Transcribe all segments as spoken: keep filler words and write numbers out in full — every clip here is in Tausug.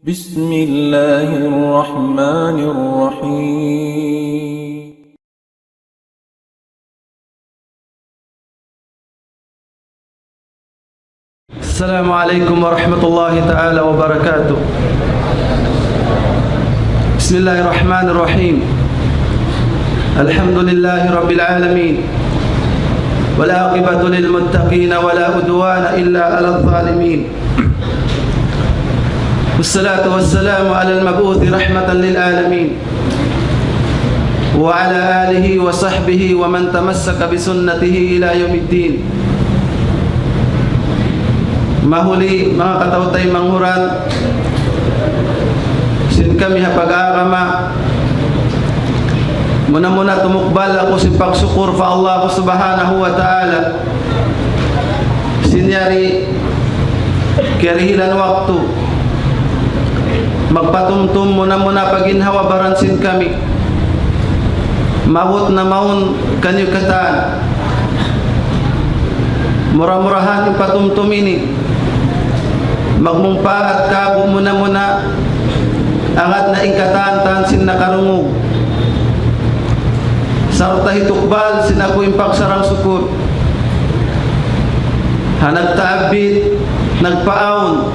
بسم الله الرحمن الرحيم. السلام عليكم ورحمة الله تعالى وبركاته. بسم الله الرحمن الرحيم. الحمد لله رب العالمين، والعاقبة للمتقين، ولا عدوان إلا على الظالمين، والصلاة والسلام على المبعوث رحمة للعالمين، وعلى آله وصحبه ومن تمسك بسنته إلى يوم الدين. Mahuli, manga kataw-taymanghuran, sin kami ha pag-agama, muna-muna tumukbal aku sin pagsukur pa Allah Subhanahu wa Ta'ala. Sin yari kiyarihilan waktu, magpatumtum muna-muna pa ginhawa-baran sin kami. Maabut na mawn kaniyu katan. Mura-murahan in patumtum ini magmumpaat kāku' muna-muna, agad na in katan-katan sin nakarungug. Sarta' hitukbal sin aku in pagsarang-sukur ha nagtaabbit, nagpaawn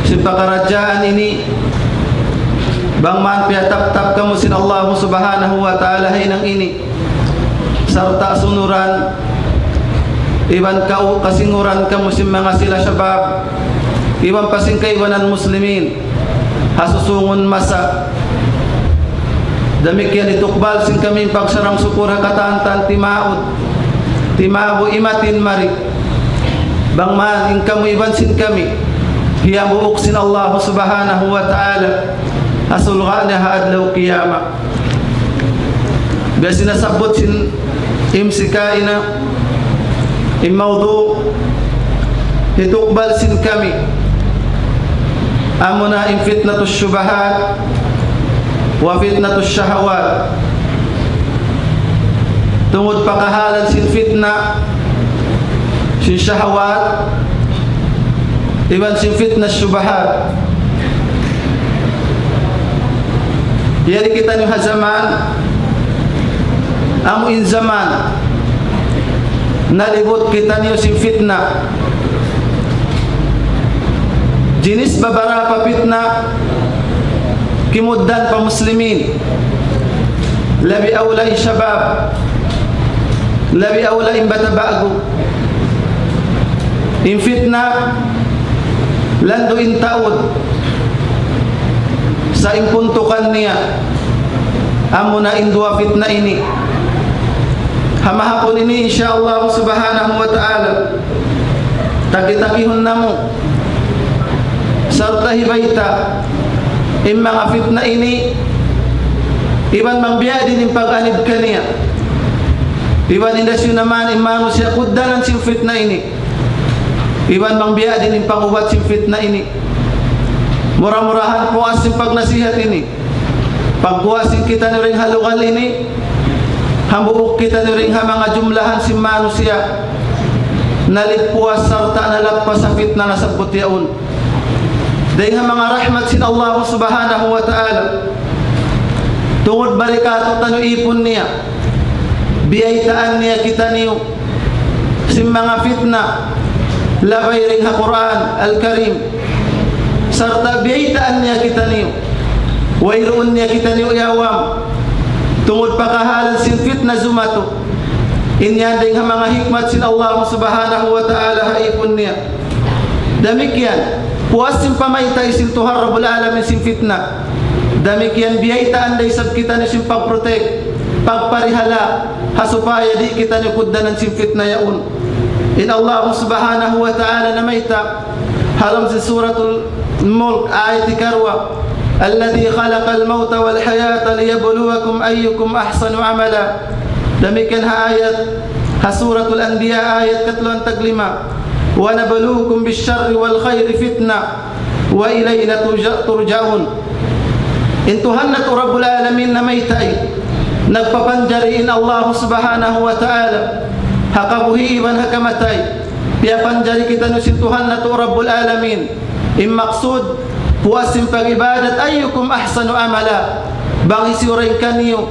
sin pakaradjaan ini, bang man piyataptap kamu sin Allah Subhanahu wa Ta'ala ha hinang ini, sarta' sunuran, iban kau-, kasinguran kamu sin manga sila shabab, iban pa sin kaibanan muslimin ha susungun masa. Damikkiyan hitukbal sin kami in pagsarang-sukur ha katan-katan timaud, timabu imatin mari. Bang man in kamu iban sin kami, hiyabuuk sin Allah Subhanahu wa Ta'ala ha surga' niya ha adlaw qiyamah. Biya' sin nasabbut sin M C kaina, in mawdu' hitukbal sin kami, amuna in fitnatus shubahat wa fitnatus shahawat. Tungud pa kahalan sin fitna sin shahawat, iban sin fitna shubahat. Yari kitaniyu ha jaman, amu in jaman nalibut kitaniyu sin fitna. Jinis babarapa fitna kimugdan pa muslimin. Labi awla in shabab, labi awla in bata' ba'gu. In fitna, landu' in taud sa' in puntukan niya, amuna in duwa fitna ini. Ha mahapun ini, insya Allah Subhanahu wa Ta'ala, taki-takihun namu' sarta' hibayta' in manga fitna ini, iban bang biya' diin in pag-anib kaniya, iban in hisiyu na man in manusiya' kugdanan sin fitna ini, iban bang biya' diin in pag-ubat sin fitna ini. Mura-murahan puas sin pagnasihat ini. Pagguwa' sin kitaniyu dayn ha lugal ini, hambuuk kitaniyu dayn ha manga jumlahan sin manusiya' nalippuas sarta' nalappas ha fitna nasabbut yaun. Dayn ha manga rahmat sin Allah Subhanahu wa Ta'ala. Tungud bari kātu'niyu ipun niya, biyaytaan niya kitaniyu sin manga fitna, labay dayn ha Qur'an Al-Karim. Sarta' biyaytaan niya kitaniyu. Wayruun niya kitaniyu iyawam. Tungud pa kahalan sin fitna jumatu. In yan dayn ha manga hikmat sin Allah Subhanahu wa Ta'ala ha ipun niya. Damikkiyan, puas sin pamayta' sin Tuhan Rabbul Alamin sin fitna. Damikkiyan biyaytaan da isab kitaniyu sin pag-protect, pagparihala', ha supaya di' kitaniyu kugdanan sin fitna yaun. In Allah Subhanahu wa Ta'ala namayta', ha lawm sin Suratul Mulk, ayat ikaruwa, الذي خلق الموت والحياة ليبلوكم أيكم أحسن عملا. Damikkiyan ha ayat, ha Suratul Anbiya, ayat katluan taglima, ونبلوكم بالشر والخير فتنة وإلينا ترجع-، ترجعون. In Tuhan natu' Rabbul Alamin namayta', nagpapanjari in Allah Subhanahu wa Ta'ala ha kabuhi' iban ha kamatay. Piyapanjari kitaniyu sin Tuhan natu' Rabbul Alamin. In maksud, puas sin pag-ibadat, أيكم أحسن عملا. Bang hisiyu dayn kaniyu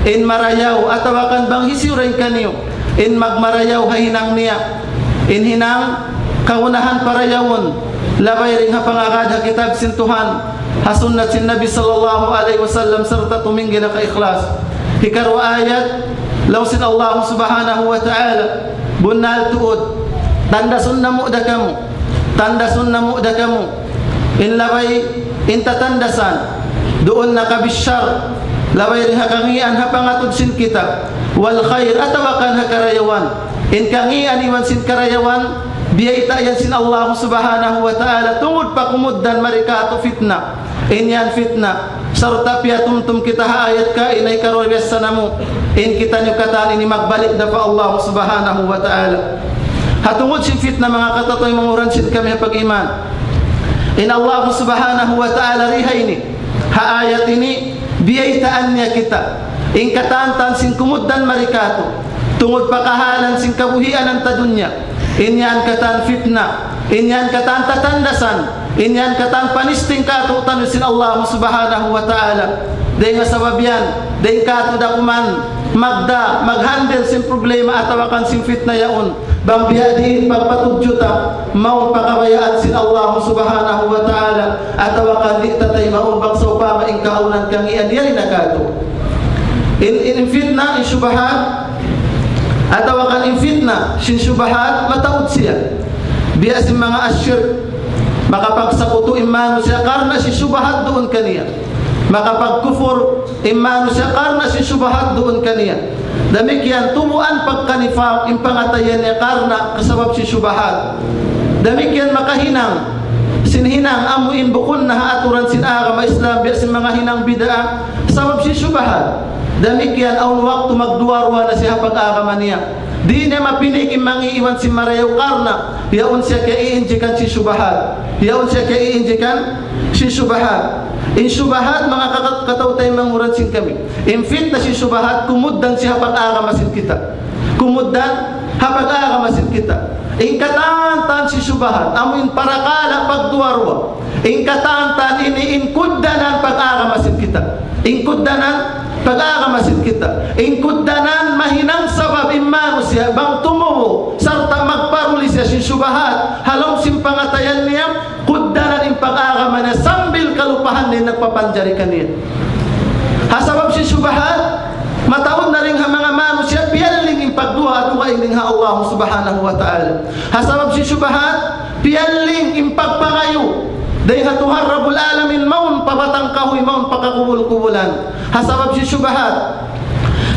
in marayaw, atawa kan bang hisiyu dayn kaniyu in magmarayaw ha hinang niya, in hinang kaunahan parayawun, labay dayn ha pangagad ha kitab sin Tuhan, ha sunnat sin Nabi sallallahu alayhi wasallam, sarta' tuminggil ha kaikhlas. Hikaruwa ayat, laung sin Allah subhanahu wa ta'ala, bunnal tuud, tandasun namu' da kamu, tandasun namu' da kamu, in labay, in tatandasan, duun na kabichara, labay dayn ha kangīan ha pangatud sin kita, والخير, atawa kan ha karayawan. In kangīan iban sin karayawan, biyayta' yan sin Allah subhanahu wa ta'ala, tungud pa kumugdan mari kātu' fitna. In yan fitna, sarta' piyatumtum kita ha ayat kaina hikaruwa biyassa namu', in kitaniyu katan ini magbalik da pa Allah subhanahu wa ta'ala. Ha tungud sin fitna, manga katautan manguran sin kami ha pag-iman, in Allah subhanahu wa ta'ala di ha ini, ha ayat ini, biyaytaan niya kita in katantan sin kumugdan mari kātu', tungud pa kahalan sin kabuhianan ta dunya. In yan katan fitna, in yan katan tatandasan, in yan katan panisting kātu'niyu sin Allah subhanahu wa ta'ala. Dayn ha sabab yan, dayn kātu' da kuman magda, maghandle sin problema atawa kan sin fitna yaun. Bang biya' diin pagpatudju ta, mawn pa kabayaan sin Allah subhanahu wa ta'ala, atawa kan di' ta taymaun bang sawpama in kaawnan kangīan yari na kātu'. In, in fitna, in shubahat, atawa kan in fitna sin shubahat, mataud siya. Biya' sin manga ashirk, makapagsakutu in manusiya' karna' sin shubahat duun kaniya. Makapagkufur in manusiya' karna' sin shubahat duun kaniya. Damikkiyan tubuan pagkanifak in pangatayan niya karna' sabab sin shubahat. Damikkiyan makahinang sin hinang amu in bukun na ha aturan sin agama Islam, biya' sin manga hinang bid'a, sabab sin shubahat. Damikkiyan awn waktu magduwa-ruwa na siya ha pag-agama niya. Di' niya mapinig in mangi' iban sin marayaw karna' yaun siya kaiinjikan sin shubahat. Yaun siya kaiinjikan sin shubahat. In shubahat, manga kakat-, katautan manguran sin kami. In fitna sin shubahat, kumugdan siya ha pag-agama sin kita. Kumugdan ha pag-agama sin kita. In katantan sin shubahat, amu in parakala' pagduwa-ruwa. In katantan ini in kugdanan pag-agama sin kita. In kugdanan pag-agama sin kita. In kugdanan mahinang sabab in manusiya' bang tumubu' sarta' magparuli siya sin shubahat ha lawm sin pangatayan niya, kugdanan in pag-agama niya sambil kalupahan niya in nagpapanjari kaniya. Ha sabab sin shubahat, mataud na dayn ha manga manusiya' piyalling in pagduwaa-duwaa dayn ha Allah subhanahu wa ta'ala. Ha sabab sin shubahat, piyalling in pagpangayu' dayn ha Tuhan Rabbul Alamin, mawn pa batang kahuy, mawn pa kakubul-kubulan. Ha sabab sin shubahat,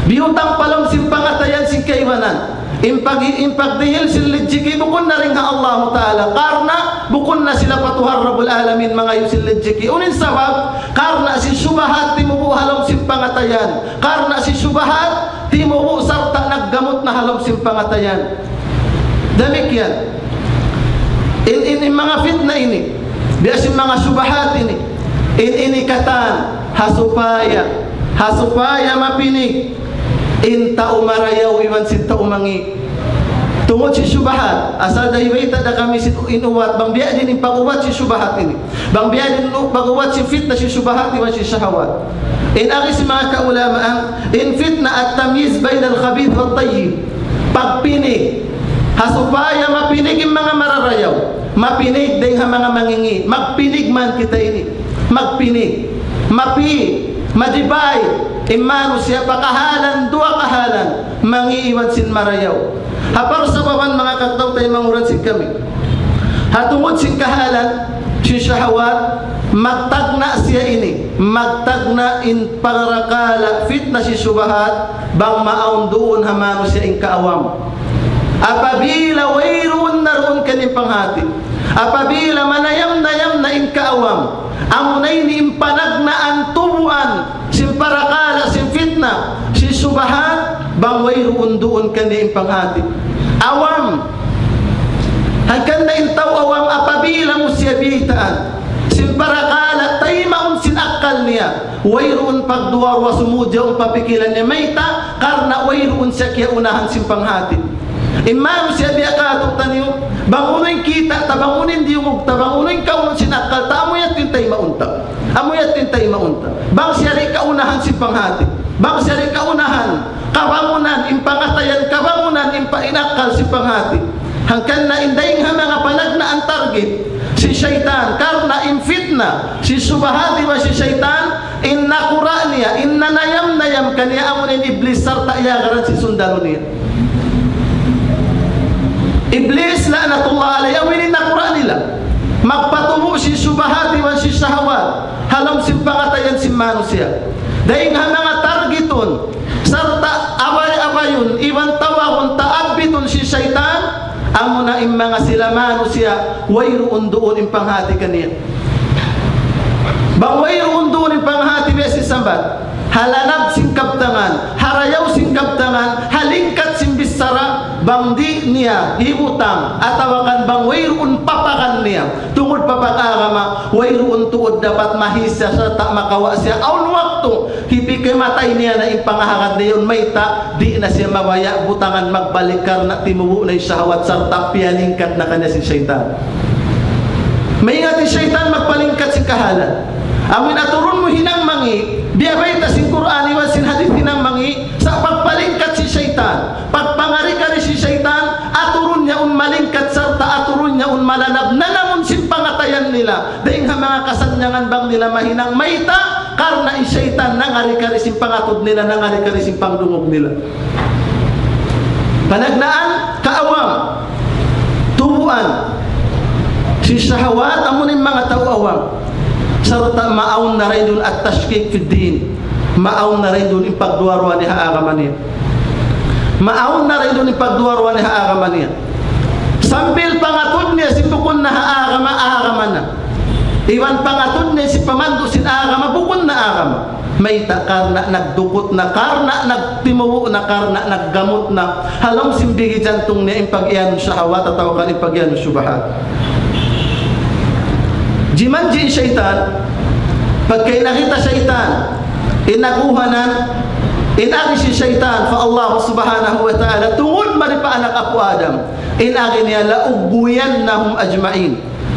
biyutang pa lawm sin pangatayan sin kaibanan. In pag-, in pagdihil sin rijiki' bukun na dayn ha Allahu Ta'ala. Karna' bukun na sila pa Tuhan Rabbul Alamin mangayu' sin rijiki'. Unu in sabab? Karna' sin shubahat timubu' ha lawm sin pangatayan. Karna' sin shubahat timubu' sarta' naggamut na ha lawm sin pangatayan. Damikkiyan. In, in, in manga fitna ini, biya' sin manga shubahat ini, in ini katan, ha supaya, ha supaya mapinig in tau marayaw iban sin tau mangi'. Tungud sin shubahat, asal da hibayta' da kami sin in ubat, bang biya' diin in pag-ubat sin shubahat ini. Bang biya' diin in pag-ubat sin fitna sin shubahat iban sin shahawat. In agi sin manga kaulamaan, in fitna التمييز بين الخبيث والطيب. Pagpinig. Ha supaya mapinig in manga mararayaw. Mapinig dayn ha manga mangingi'. Magpinig man kita ini. Magpinig. Mapi-, madibay in manusiya' pa kahalan, duwa kahalan, mangi' iban sin marayaw. Ha parsababan manga katautan manguran sin kami. Ha tungud sin kahalan, sin shahawat, magtagna' siya ini. Magtagna' in parakala' fitna sin shubahat, bang maawn duun ha manusiya' in kaawam. Apabila wayruun na duun kaniya in panghati, apabila manayam-nayam na in kaawam, amuna ini in panagnaan tubuan sin parakala' sin fitna sin shubahat, bang wayruun duun kaniya in panghati. Awam. Hangkan na in tau awam apabila mu siya biyaytaan sin parakala' taymaun sin akkal niya, wayruun pagduwa-ruwa, sumud yaun pa pikilan niya. Mayta'? Karna' wayruun siya kiyaunahan sin panghati. In manusiya' biya' katu'taniyu, bang unu in kita' ta, bang unu in diyungug ta, bang unu in kaunun sin akkal ta, amu yan in taymaun. Amu yadtu in taymaun ta. Bang siya di' kaunahan sin panghati. Bang siya di' kaunahan kabangunan, in pangatayan kabangunan, in pa-, in akkal sin panghati. Hangkan na in dayng ha manga panagnaan target sin saytan, karna' in fitna sin subahat iban sin saytan, in nakura' niya, in nanayam-nayam kaniya amu in Iblis sarta' iyagaran sin sundalu niya. Iblis la'natullah alayhi, amu in nakura' nila. Magpatubu' sin subahat iban sin shahawat ha lawm sin pangatayan sin manusiya'. Dayng ha manga targetun, sarta' abay-abayun, iban tawagun, taabbitun sin saytan, amuna in manga sila manusiya', wayruun duun in panghati kaniya. Bang wayruun duun in panghati, biya' sin sambat, ha lanab sin kabtangan, ha rayaw sin kabtangan, ha lingkat sin bichara, bang di' niya hibutang, atawa kan bang wayruun papakan niya, tungud pa pag-agama, wayruun tuud dapat mahisa sarta' makawa' siya. Awn waktu, hipikamatay niya na in pangahagad niya yaun, mayta', di' na siya mabaya' butangan magbalik karna' timubu' na in shahawat sarta' piyalingkat na kaniya sin saytan. Maingat in saytan magpalingkat sin kahalan. Amun aturun mu hinang mangi', biya' bayta' sin Qur'an iban sin hadith hinang mangi', sa' pagpalingkat sin saytan, pagpangari-kari sin saytan, aturun niya un malingkat sarta' aturun niya un malanab, nanamun sin pangatayan nila. Dayng ha manga kasannyangan bang nila mahinang mayta', karna' in saytan nangari-kari sin pangatud nila, nangari-kari sin pangdungug nila. Panagnaan, kaawam, tubuan sin shahawat, amun in manga tau awam. Sarta' maawn na dayn duun at-tashkik fid din. Maawn na dayn duun in pagduwa-ruwa niya ha agama niya. Maawn na dayn duun in pagduwa-ruwa niya ha agama niya. Sambil pangatud niya sin bukun na ha agama, agama na. Iban pangatud niya sin pamandu' sin agama, bukun na agama. Mayta'? Karna' nagdukut na, karna' nagtimubu' na, karna' naggamut na ha lawm sin bigi jantung niya in pag-iyanun shahawat atawa kan in pag-iyanun shubahat. Jimanji' in saytan, pagka in nakita' saytan in nag-uhanan, in agi sin saytan pa Allah Subhanahu wa Ta'ala, tungud mari pa anak apu' Adam, in agi niya, لأغوينهم أجمعين.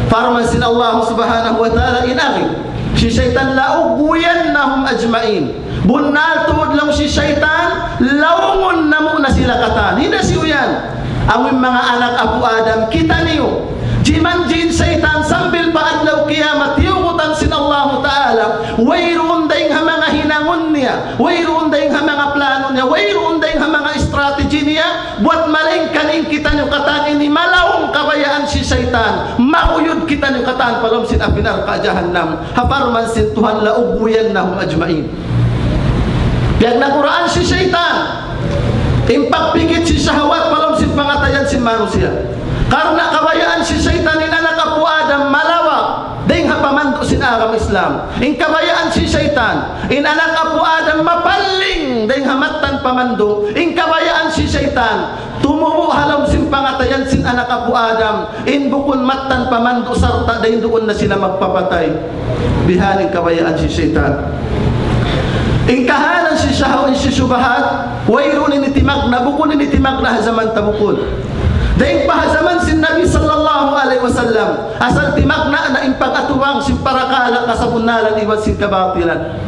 Parman sin Allah Subhanahu wa Ta'ala, in agi sin saytan, لأغوينهم أجمعين. Bunnal tuud laung sin saytan, laungun namu' na sila katan. Hinda siyu yan? Amu in manga anak apu' Adam, kitaniyu. Jimanji' in saytan sambil pa adlaw kiyamat, tiyugutan sin Allahu Ta'ala. Wayruun dayng ha manga hinangun niya, wayruun dayng ha manga plano niya, wayruun dayng ha manga strategy niya, buwat malaingkan in kitaniyu katan ini malaung kabayaan sin saytan, maguyud kitaniyu katan pa lawm sin api narka' jahannam. Ha parman sin Tuhan, لأغوينهم أجمعين. Piyagnakuraan sin saytan in pagpikit sin shahawat pa lawm sin pangatayan sin manusiya'. Karna' kabayaan sin saytan in anak apu' Adam malawak dayng ha pamandu' sin agama Islam. In kabayaan sin saytan, in anak apu' Adam mapalling dayng ha mattan pamandu'. In kabayaan sin saytan, tumubu' ha lawm sin pangatayan sin anak apu' Adam, in bukun mattan pamandu' sarta' dayn duun na sila magpapatay. Bihan in kabayaan sin saytan. In kahalan sin shahaw-, sin shubahat, wayruun ini timagna', bukun ini timagna' ha jaman ta bukun. Dayng pa ha jaman sin Nabi sallallahu alayhi wasallam, asal timagna' na in pag-atubang sin parakala' kasabunnalan iban sin kabatilan.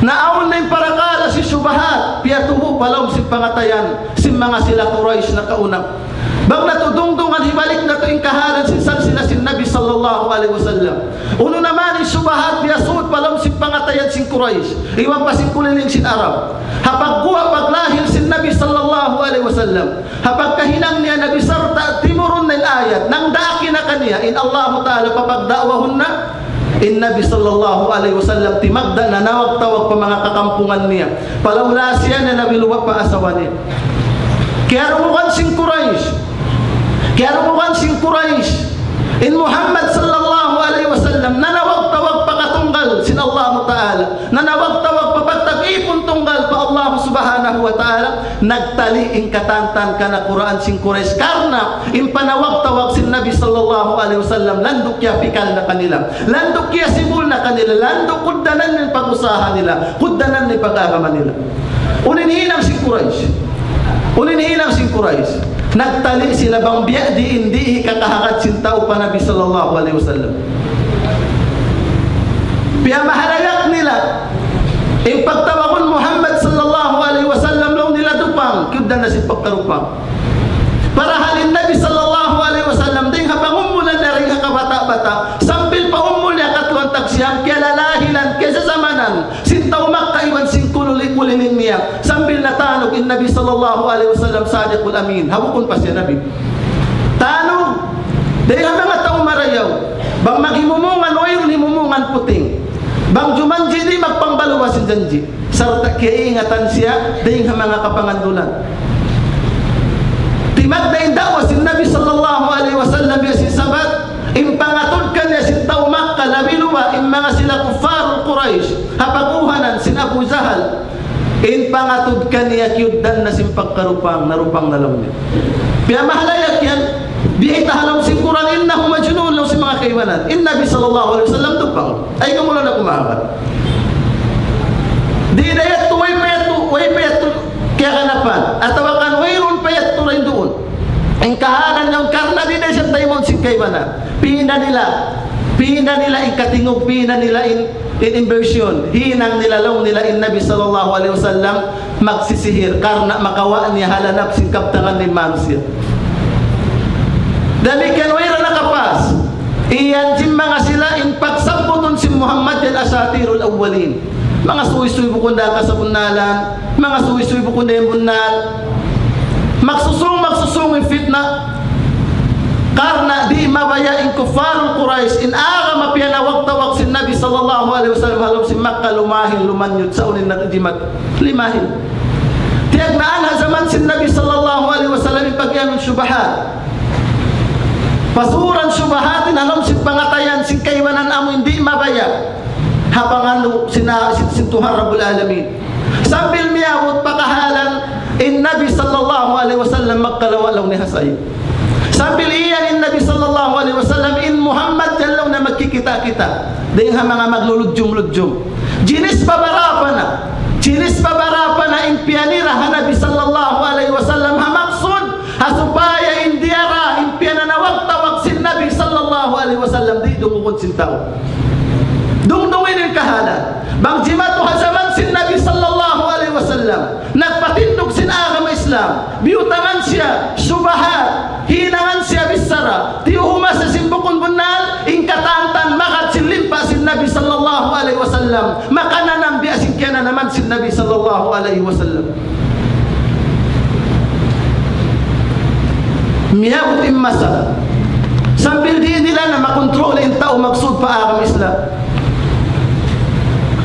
Naawn na in parakala' sin shubahat, piyatubu' pa lawm sin pangatayan sin manga sila Quraysh nakauna. Bang natu' dungdungan, hibalik natu' in kahalan sin salsila sin Nabi sallallahu alayhi wasallam. Unu na man in shubahat piyasud pa lawm sin pangatayan sin Quraysh iban pa sin kuliling sin Arab. Ha pagguwa' paglahil sin Nabi sallallahu alayhi wasallam, ha pagkahinang niya Nabi sarta' timurun na in ayat, nangdaak na kaniya in Allahu Ta'ala papagda'wahun na. In Nabi sallallahu alayhi wasallam timagna', nanawag-tawag pa manga kakampungan niya. Palaula siya na Nabi, luba' pa asawa niya. Kiyarungugan sin Quraysh. Kiyarungugan sin Quraysh in Muhammad sallallahu alayhi wasallam, nanawag-tawag pa katunggal sin Allahu Ta'ala. Nanawag-tawag pa pagtag-ipun tunggal pa Allah Subhanahu wa Ta'ala. Nagtali in katantan kanakuraan sin Quraysh karna' in panawag-tawag sin Nabi sallallahu alayhi wasallam, landu' kiyapikal na kanila, landu' kiyasibul na kanila, landu' kugdanan in pag-usaha nila, kugdanan in pag-agama nila. Unu in hinang sin Quraysh? Unu in hinang sin Quraysh? Nagtali sila bang biya' diin di' hikakahagad sin tau pa Nabi sallallahu alayhi wasallam. Piyamahalayak nila in pagtawagun Muhammad sallallahu alayhi wasallam, laung nila dupang, kiyugdan na sin pagkarupang. Parahal in Nabi sallallahu alayhi wasallam, dayng ha pangumulan niya dayng ha kabata'-bata', sambil pa umul niya katluan tagsiyam, kiyalalahilan, kiyasasamanan sin tau Makkah iban sin kululi-, kuliling niya, sambil natanug in Nabi sallallahu alayhi wasallam, Sadiqul Amin, ha bukun pa siya Nabi. Tanug, dayng ha manga tau marayaw, bang maghimumungan, wayruun himumungan puting. Bang jumanji', di' magpangbaluwa sin janji'. Sarta' kiyaingatan siya dayng ha manga kapangandulan. Timagna' in da'wa sin Nabi sallallahu alayhi wasallam biya' sin sabat, in pangatud kaniya sin tau Makkah, labi luba' in manga sila kuffarul Quraysh, ha pag'uhanan sin Abu Jahal. In pangatud kaniya kiyugdan na sin pagkarupang, narupang na laung niya. Piyamahalayak yan, biyayta' ha lawm sin Qur'an, إنه مجنون, laung sin manga kaibanan. In Nabi sallallahu alayhi wasallam dupang. Ay, kamu na kumahaba. Di' na yadtu, way pa yadtu, way pa yadtu kiyaganapan. Atawa kan wayruun pa yadtu dayn duun. In kahalan yaun karna' di' na siya taymaun sin kaibanan. Pina nila, pina nila in katingug, pina nila in, in inversion. Hinang nila, laung nila in Nabi sallallahu alayhi wasallam magsisihir karna' makawa' niya ha lanap sin kabtangan sin manusiya'. Damikkiyan wayra nakapas. Iyan sin manga sila in pagsabbutun sin Muhammad yan أساطير الأولين. Manga suysuy bukun da kasabunnalan, manga suysuy bukun da in bunnal. Magsusung, magsusung in fitna. Karna' di' mabaya' in kuffarul Quraysh, in agama piyanawag-tawag sin Nabi sallallahu alayhi wasallam ha lawm sin Makkah, lumahin, lumanyut, sa' unu in nagjimat, limahin. Tiyagnaan ha jaman sin Nabi sallallahu alayhi wasallam in pagiyanun shubahat. Pasuran shubahat in ha lawm sin pangatayan sin kaibanan amu in di' mabaya'. Ha pangalu' sin, sin, sin Tuhan Rabbul Alamin. Sambil miyabut pa kahalan in Nabi sallallahu alayhi wasallam magkalawa' laung niya ha sayug. Sambil iyan in Nabi sallallahu alayhi wasallam in Muhammad yan laung niya magkikita'-kita'. Dayng ha manga magluludjum-ludjum. Jinis pa barapa na. Jinis pa barapa na in piyanira ha Nabi sallallahu alayhi wasallam ha maksud ha supaya in diyara, in piyananawag-tawag sin Nabi sallallahu alayhi wasallam, di' dungdungun sin tau. Dungdungun in kahalan. Bang jimatu ha jaman sin Nabi sallallahu alayhi wasallam, nagpatindug sin agama Islam, biyutangan siya shubahat, hinangan siya bichara, tiyuhuma siya sin bukun bunnal, in katantan magad sin limpa sin Nabi sallallahu alayhi wasallam, makananam biya' sin kiyananaman sin Nabi sallallahu alayhi wasallam. Miyabut in masa. Sambil di' nila na makontrol in tau magsud pa agama Islam.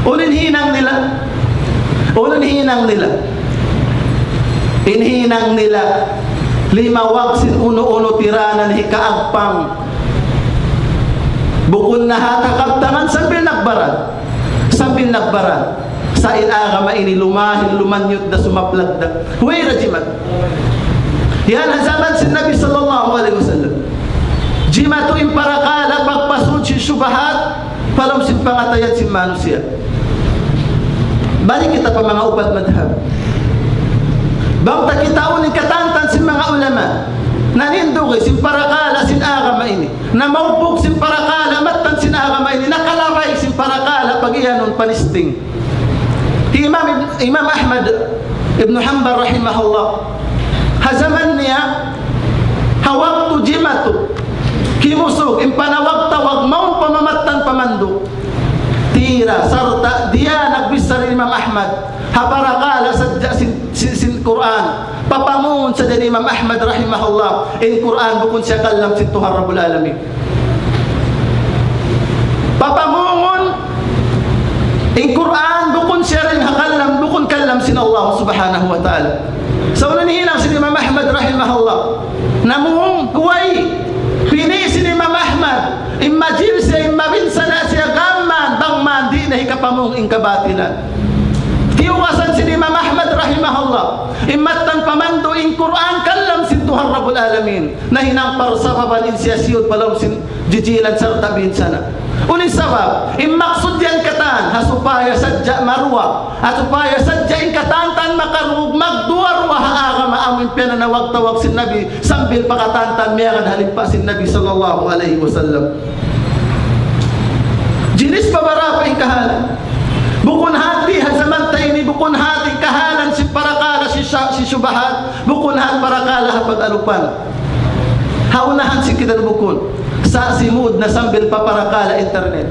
Unu in hinang nila? Unu in hinang nila? In hinang nila, limawag sin unu-unu tiranan hikaagpang. Bukun na ha kakabtangan sambil nagbaran. Sambil nagbaran. Sa' in agama ini lumahin, lumanyut da, sumaplag da. Way da jimat. Yan ha jaman sin Nabi sallallahu alayhi wasallam. Jimatu in parakala' pagpasud sin shubahat, pa lawm sin pangatayan sin manusiya'. Balik kita pa manga upat madhab. Bang ta kitaun in katantan sin manga ulama, nanindug sin parakala' sin agama ini, namaugbug sin parakala' mattan sin agama ini, nakalabay sin parakala' pagiyanun panisting. Hi Imam Ibn, Imam Ahmad ibn Hanbal rahimahullah, ha jaman niya, ha waktu jimatu, kimusug in panawag-tawag mawn pa mamattan pamandu'. Tira, sarta' diya nagbichara Imam Ahmad ha parakala' sadja sin, sin, sin Qur'an. Papamungun sadja Imam Ahmad rahimahullah, in Qur'an bukun siya kalam sin Tuhan Rabbul Alamin. Papamungun, in Qur'an bukun siya dayn ha kalam, bukun kalam sin Allah subhanahu wa ta'ala. Sa' unu in hinang sin Imam Ahmad rahimahullah? Namung, way, pini' sin Imam Ahmad, imma jin siya, imma binsana' siya, gām man, bang man, di' na hikapamung in kabatilan. Tiyugasan sin Imam Ahmad rahimahullah, in mattan pamandu' in Qur'an kalam sin Tuhan Rabbul Alamin. Nahinang parsababan in siya siyud pa lawm sin jijilan sarta' binsana'. Unu in sabab? In maksud yan katan, ha supaya sadja maruwa, ha supaya sadja in katantan makarug, magduwa-ruwa ha agama amu in piyananawag-tawag sin Nabi, sambil pa katantan miyagad ha limpa sin Nabi sallallahu alayhi wasallam. Jinis Pabarapa in kahalan. Bukun hati ha jaman ta ini, bukun hati kahalan sin parakala' sin sya-, sin shubahat, bukun hati parakala' ha pag-alupan. Ha unahan sin kita bukun. Sa' simud na sambil paparakala' internet.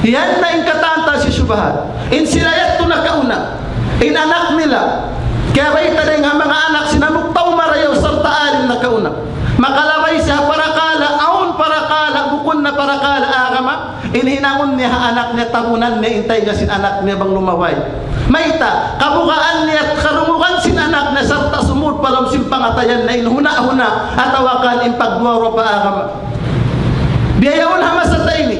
Yan na in katan ta sin shubahat. In sila yadtu nakauna. In anak nila. Kaya bayta' dayn ha manga anak sin hambuuk tau marayaw sarta' alim nakauna. Makalabay siya parakala', awn parakala', bukun na parakala' agama. In hinangun niya ha anak niya, tabunan niya in taynga sin anak niya bang lumabay. Mayta', kabugaan niya, karungugan sin anak niya, sarta' sumud pa lawm sin pangatayan niya in huna-huna, atawa kan in pagduwa-ruwa pa agama. Biya' yaun ha masa ta ini.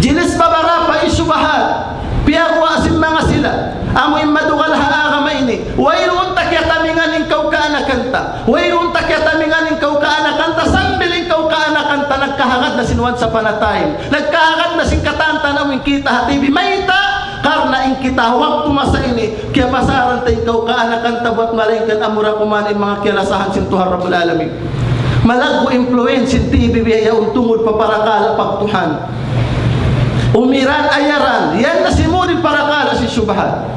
Jinis babarapa in shubahat. Piyaguwa' sin manga sila. Amu in madugal ha agama ini. Wayruun ta kiyatamingan in kaw kaanakan ta. Wayruun ta kiyatamingan in kaw kaanakan ta. Sambil in kaw kaanakan ta nagkahagad na sin once upon a time. Nagkahagad na sin katan ta na amu in kita' ha T V. Mayta'? Karna' in kita' waktu masa ini, kiyapasaran ta in kaw kaanakan ta buat malayngkan amura kuman in manga kiyalasahan sin Tuhan Rabbul Alamin. Malaggu' influence sin T V biya' yaun tungud pa parakala' pagtuhan. Umiran ayaran, yan na simud in parakala' sin shubahat.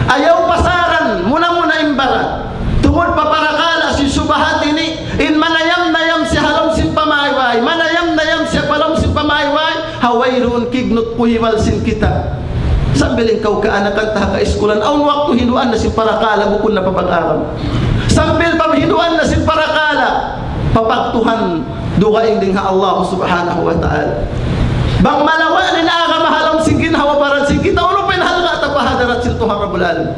Ayaw pasaran, muna-muna in baran. Tungud pa parakala' sin shubahat ini, in manayam-nayam siya ha lawm sin pamaybay, manayam-nayam siya pa lawm sin pamaybay, ha wayruun kignut kuhibal sin kita'. Sambil in kaw kaanakan ta ha kaiskulan, awn waktu hinduan na sin parakala', bukun na pa pag-agama. Sambil pa hinduan na sin parakala', pa pagtuhan, dugaing dayn ha Allah Subhanahu wa Ta'ala. Bang malawa' na in agama ha lawm sin ginhawa-baran sin kita', unu pa in halga' ta pa hadarat sin Tuhan Rabbul Alamin.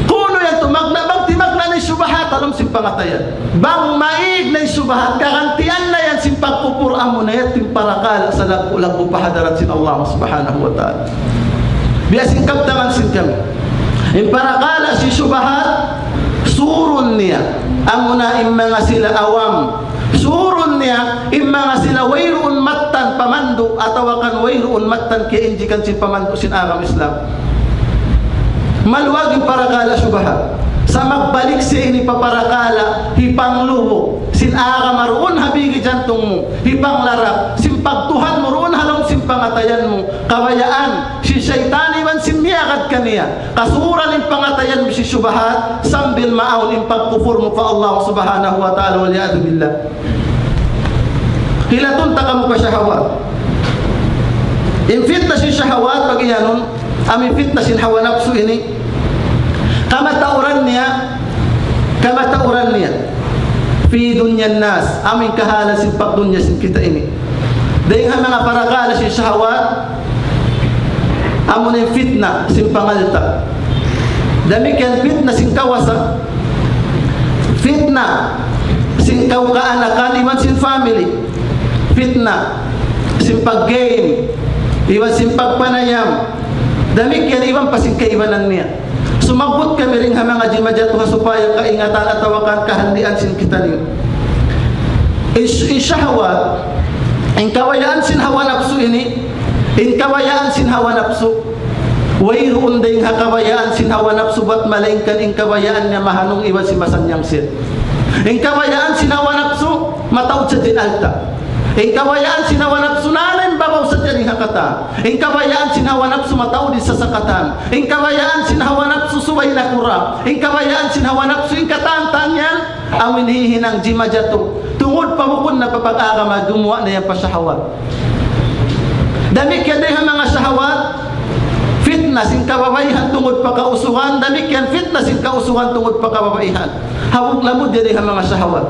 Kunu' yan tumagna', bang timagna' na in shubahat ha lawm sin pangatayan. Bang maig na in shubahat, garantiyan na yan sin pagkupur, amu na yan in parakala' salaggu'-laggu' pa hadarat sin Allah Subhanahu wa Ta'ala. Biya' sin kabtangan sin kami. In parakala' sin shubahat, surun niya. Amu na in manga sila awam. Surun niya, in manga sila wayruun mattan pamandu', atawa kan wayruun mattan kiyainjikan sin pamandu' sin agama Islam. Maluag in parakala' shubahat. Sa' magbalik siya ini pa parakala', hipanglubu', sin agama duun ha bigi jantung mu, hipanglarap, sin pagtuhan mu duun ha lawm sin pangatayan mu, kabayaan, sin saytan iban sin miyagad kaniya, kasuran in pangatayan mu sin shubahat, sambil maawn in pagkupur mu pa Allah Subhanahu wa Ta'ala, wal iyadhu billah. Hilatun ta kamu pa shahawat. In fitna sin shahawat, pag-iyanun, amu in fitna sin hawa napsu ini, kamatauran niya, kamatauran niya. Fi dunya nas, amu in kahalan sin pagdunya sin kita ini. Dayn ha manga parakala sin shahawat, amu na in fitna sin pangalta'. Damikkiyan fitna sin kawasa, fitna sin kaw kaanakan iban sin family, fitna sin pag-game, iban sin pagpanayam, damikkiyan iban pa sin kaibanan niya. Sumabbut kami dayn ha manga jimajatu ha supaya kaingatan atawa kan kahandian sin kitaniyu. In, in shahwat, in kabayaan sin hawa napsu ini, in kabayaan sin hawa napsu, wayruun dayn ha kabayaan sin hawa napsu bat malaingkan in kabayaan niya mahanung iban sin masannyang siya. In kabayaan sin hawa napsu, mataud sadja in alta'. In kabayaan sin hawa napsu, nanaimbabaw sadja dayn ha katan. In kabayaan sin hawa napsu, mataud in sasakatan. In kabayaan sin hawa napsu, subay nakura'. In kabayaan sin hawa napsu, in katan-katan yan, amu in hihinang jimajatu. Tungud pa bukun na pa pag-agama, gumuwa' na yan pa shahwat. Damikkiyan dayn ha manga shahwat, fitna sin kababaihan tungud pa kausugan, damikkiyan fitna sin kausugan tungud pa kababaihan. Hambuuk lamud yan dayn ha manga shahwat.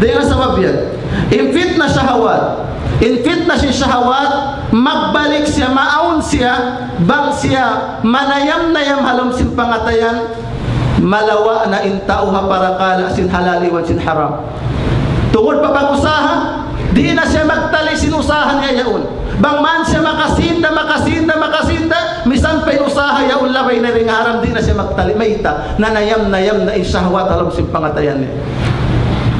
Dayn ha sabab yan. In fitna shahwat. In fitna sin shahwat, magbalik siya, maawn siya, bang siya, manayam-nayam ha lawm sin pangatayan, malawa' na in tau ha parakala' sin halal iban sin haram. Tungud pa pag-usaha, di' na siya magtali sin usaha niya yaun. Bang man siya makasinda, makasinda, makasinda, misan pa in usaha yaun labay na dayn ha haram, di' na siya magtali. Mayta', nanayam-nayam na in shahwat ha lawm sin pangatayan niya.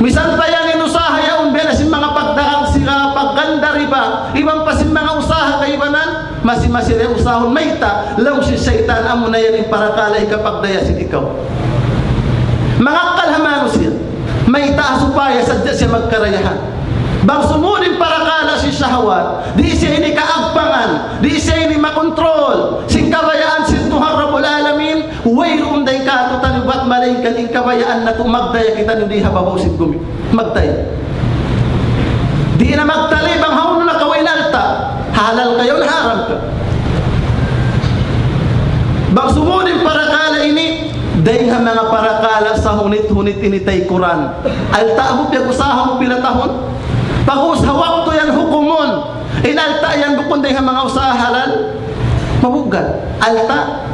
Misan pa yan in usaha yaun, biya' na sin manga pagdagang sira, pagganda riba, iban pa sin manga usaha kaibanan, masi-masi da usahun, mayta', laung sin saytan, amu na yan in parakala' hikapagdaya sin ikaw. Mangakkal ha manusiya', mayta' supaya sadja siya magkarayahan. Bang sumud in parakala' sin shahwat, di' siya ini kaagpang di' siya ini makontrol sin kabayaan sin Tuhan Rabbul Alamin, wayruun dayn kātu'niyu bat malaingkan in kabayaan natu' magdaya kitaniyu di ha babaw sin gumi. Magdaya. Di' na magtali bang hawnu na kaw in alta'. Halal ka yaun, haram ka. Bang sumūd in parakala' ini, dayn ha manga parakala' sahunit-hunit ini taykuran. Alta' mu piyag-usaha mu pila tahun? Pag-ubus ha waktu yan hukumun. In alta' yan bukun dayn ha manga usaha halal. Mabugal. Alta'.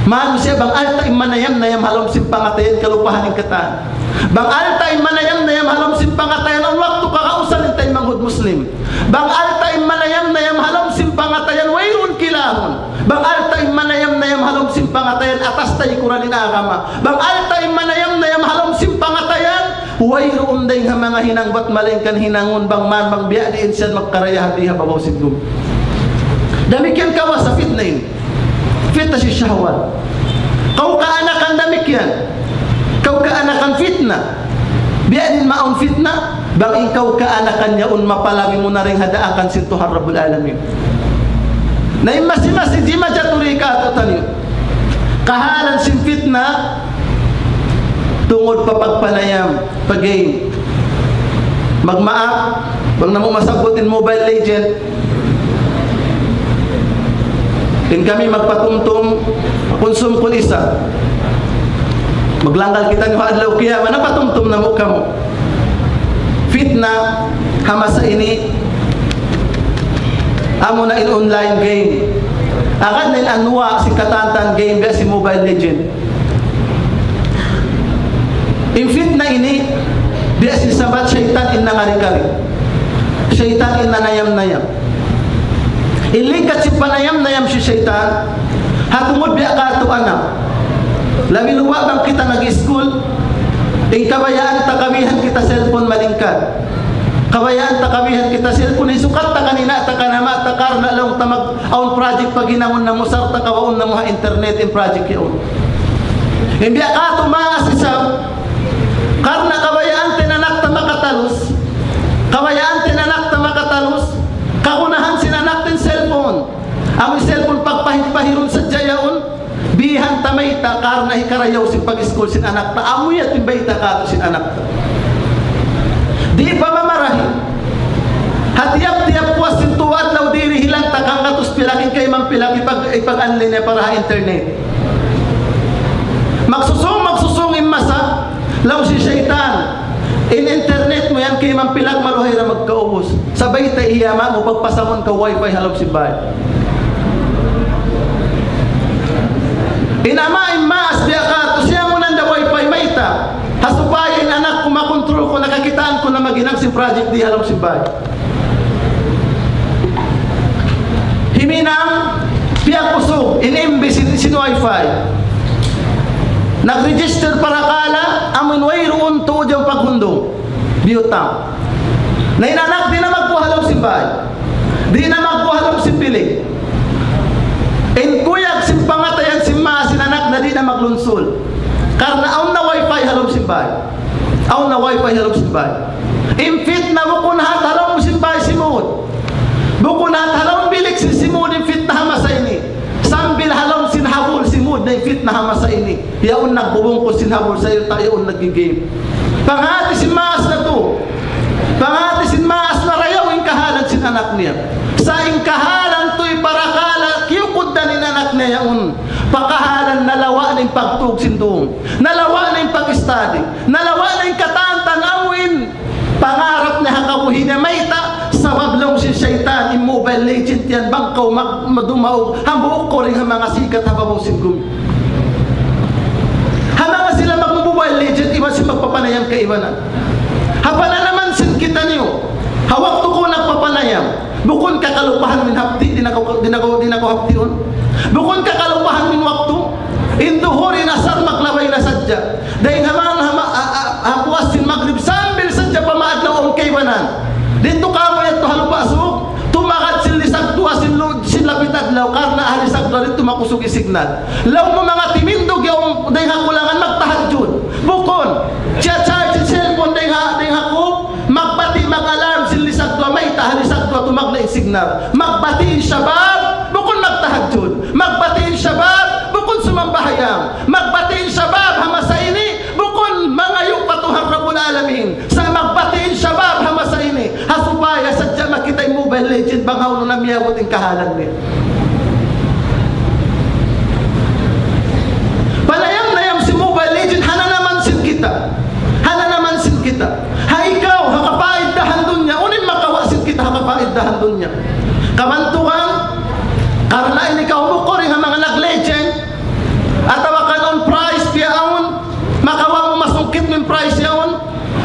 Manusiya' bang alta' in manayam-nayam ha lawm sin pangatayan, kalupahan in katan. Bang alta' in manayam-nayam ha lawm sin pangatayan, awn waktu kakausan in taymanghud Muslim. Bang alta' in manayam-nayam ha lawm sin pangatayan, wayruun kilahun. Bang alta' in manayam-nayam ha lawm sin pangatayan, atas taykuran in agama. Bang alta' in manayam-nayam ha lawm sin pangatayan, wayruun dayn ha manga hinang bat malaingkan hinangun bang man bang biya' diin siya magkaraya ha di ha babaw sin gumi. Damikkiyan kawasa fitna ini. Fitna sin shahwat. Kaw kaanakan damikkiyan. Kaw kaanakan fitna. Biya' diin maawn fitna, bang in kaw kaanakan yaun mapalagi mu na dayn ha daakan sin Tuhan Rabbul Alamin. Na in masi-masi di' majaturi kātu'niyu. Kahalan sin fitna, tungud pa pagpanayam, pa game. Magmaap, bang namu' masabbut in Mobile Legend. In kami magpatumtum, kunsum kun isa. Maglanggal kitaniyu ha adlaw kiyamat, napatumtum namu' kamu. Fitna, ha masa ini, amuna in online game. Agad na in anwa' sin katantan game, biya' sin Mobile Legend. In fitna ini, biya' sin sabat saytan in nangari-kari. Saytan in nanayam-nayam. In lingkat sin panayam-nayam sin saytan, ha tungud biya' katu' anak. Labi luba' bang kita nag-iskul, in kabayaan ta kabihan kita cellphone malingkat. Kabayaan ta kabihan kita cellphone, hisukat ta kan ina' ta kan ama' ta karna' laung ta mag-, awn project paghinangun namu' sarta' kawaun namu' ha internet in project yaun. In biya' katu' maas isab, karna' kabayaan ta in anak ta makatalus, kabayaan ta in anak ta makatalus, kagunahan sin anak ta in cellphone. Amu in cellphone pagpahir-pahirun sadja yaun, bihan ta mayta' karna' hikarayaw sin pag-iskul sin anak ta, amu yan in bayta' katu' sin anak ta. Di' pa mamarahi. Ha tiyap-tiyap puas sin tū adlaw dirihilan ta kanggatus pilak, in kayman pilak, ipag-, ipag-anlay niya para ha internet. Magsusung, magsusung in masa, laung sin saytan, in internet mu yan kayman pilak maluhay da magkaubus. Sabay ta iya ma mu pagpasamun ka wifi ha lawm sin bāy. In ama' in maas biya' katu', siyangunan da wifi mayta'. Ha supaya in anak ku makontrol ku, nakakitaan ku na maghinang sin project di ha lawm sin bāy. Himinang, piyagkusug, in M B sin, sin wifi. Nag-register parakala', amun wayruun tuud yan paghundung. Biyutang. Na in anak di' na magkuha ha lawm sin bāy. Di' na magkuha ha lawm sin bilik. In kuyag sin pangatayan sin maas in anak na di' na maglunsul. Karna' awn na wifi ha lawm sin bāy. Awn na wifi ha lawm sin bāy. In fitna bukun hat ha lawm sin bāy simud. Bukun hat ha lawm bilik sin simud in fitna ha masa ini. Sambil ha lawm sin habul simud na in fitna ha masa ini. Yaun nagbubungkus sin habul sarta' yaun nag-game. Panghati sin maas natu'. Panghati sin maas narayaw in kahalan sin anak niya. Sa' in kahalan tuud parakala' kiyukuddan in anak niya yaun. Pakahalan nalawa' na in pagtug sin dum. Nalawa' na in pag-study. Nalawa' na in katantan awn. Pangarap niya ha kabuhi' niya mayta', sabab laung sin saytan, in Mobile Legend yan, bang kaw mag-, madumaug, hambuuk kaw dayn ha manga sikat ha babaw sin gumi. Ha manga sila mag-Mobile Legend, iban sin magpapanayam kaibanan. Ha pananaman sin kitaniyu, ha waktu kaw nagpapanayam, bukun ka kalupahan mu in hapdi', di' na kaw, di' na kaw, di' na kaw hapdiun. Bukun ka kalupahan mu in waktu, in duhur, in asar, maglabay na sadja. Dayn ha manga, ha ma-, a, a, ha puas sin magrib, sambil sadja pa maadlaw awn kaibanan. Didtu kamu yadtu ha Lupa' Sug, tumagad sin lisag duwa sin lu-, sin lapit adlaw, karna' ha lisag duwa didtu makusug in signal. Laung mu manga timindug yaun dayn ha kulangan magtahajjud. Bukun, siya charge sin cellphone dayn ha, dayn ha kub, magbati', mag-alarm sin lisag duwa, mayta' ha lisag duwa tumagna' in signal. Magbati' in shabab, bukun magtahajjud. Magbati' in shabab, bukun sumambahayang. Magbati' in shabab ha masa ini, bukun mangayu' pa Tuhan Rabbul Alamin. Sa' magbati' in shabab ha masa ini, ha supaya sadja makita' in Mobile Legend bang hawnu na miyabut in kahalan niya. Panayam-nayam sin Mobile Legend, hananaman sin kita. Hananaman sin kita. Ha ikaw, ha kapaiddahan dunya, unu in makawa' sin kita ha kapaiddahan dunya. Kabantugan, karna' ini kaw mukuri ha manga nag-legend, atawa kan awn prize, biya' awn, makawa' mu masungkit mu in prize yaun.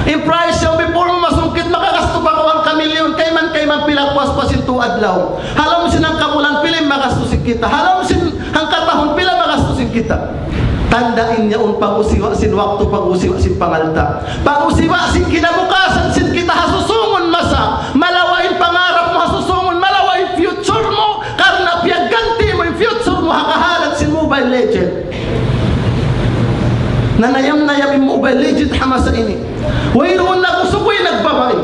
In prize yaun, before mu masungkit, makagastu pa kaw hangka milyon, kayman, kayman pila puas-puas in tū adlaw. Ha lawm sin hangka bulan, pila in magastu sin kita. Ha lawm sin hangka tahun, pila magastu sin kita. Tanda' in yaun pag-usiwa' sin waktu, pag-usiwa' sin pangalta'. Pag-usiwa' sin kinabukasan sin kita ha susungun masa. Malawa' in pangarap mu ha susungun, malawa' in future mu, karna' piyagganti' mu in future mu ha kahalan sin Mobile Legend. Nanayam-nayam in Mobile Legend ha masa ini. Wayruun nag-usug, way nagbabai.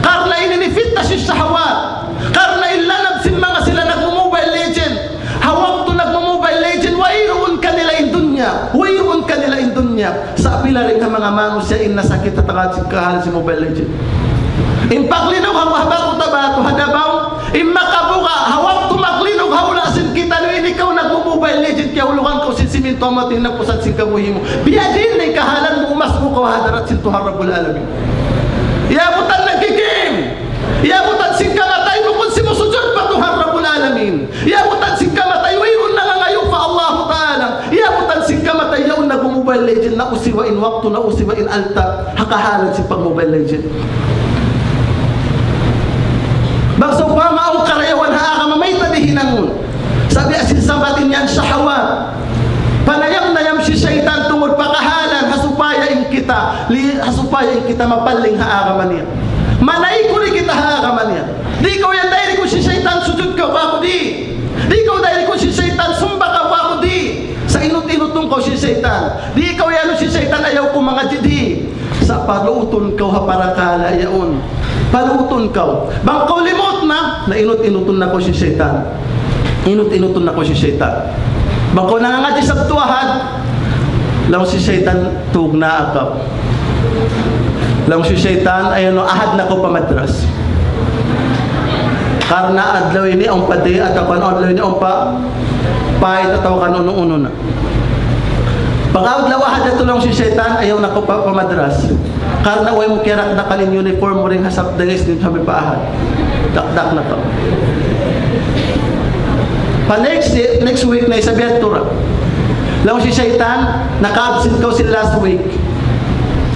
Karna' ini in fitna sin shahawat. Karna' in lanab sin manga sila nagmu-Mobile Legend. Ha waktu nagmu-Mobile Legend, wayruun kanila in dunya. Wayruun kanila in dunya. Sa' pila dayn ha manga manusiya' in nasakit ha tangad sin kahalan sin Mobile Legend. In paglinug ha Baku Tabato, ha Davao, in makabuga', ha waktu maglinug ha hula' sin kitaniyu, in ikaw nagmu-Mobile Legend, kiyahulugan kaw sin simintu, amu in nagpusat sin kabuhi' mu. Biya' diin in kahalan mu, umas mu kaw ha hadarat sin Tuhan Rabbul Alamin. Iyabutan nagki-game. Iyabutan sin kamatay, bukun simusujud pa Tuhan Rabbul Alamin. Iyabutan sin kamatay, wayruun nangangayu' pa Allahu Ta'ala. Iyabutan sin kamatay, yaun nagmu-Mobile Legend, nausiwa' in waktu, nausiwa' in alta', ha kahalan sin pag-Mobile Legend. Bang sawpama awn karayawan ha agama, mayta' di' hinangun? Sabab sin sabab niyan shahawat. Panayam-nayam sin saytan tungud pa kahalan, ha supaya in kita, li-, ha supaya in kita mapaling ha agama niya. Manaykud kita ha agama niya. Di' kaw yan dayn di' ku sin saytan sujud kaw, aku di'. Di' kaw dayn di' ku sin saytan sumba kaw, aku di'. Sa' inut-inutun kaw sin saytan. Di' kaw yan sin saytan, ayaw ku mangadji', di'. Sa' paluutun kaw ha parakala' yaun. Paluutun kaw. Bang kaw limut na, na inut-inutun na kaw sin saytan. Inut-inutun na kaw sin saytan. Bang kaw nangangadji' Sabtu Ahad, laung sin saytan, tug na akaw. Laung sin saytan, ayaw na, Ahad na kaw pa madras. Karna' adlaw ini awn pa di', atawa kan adlaw ini awn pa pait, atawa kan unu-unu na. Pag-adlaw Ahad yadtu, laung sin saytan, ayaw na kaw pa, pa madras. Karna' way mu kiyarakdakan in uniform mu dayn ha Sab-, dayn ha Isnin sampay pa Ahad. Dakdak na kaw. Pa next, next week na isab yadtu ra. Laung sin saytan, naka-absent kaw sin last week.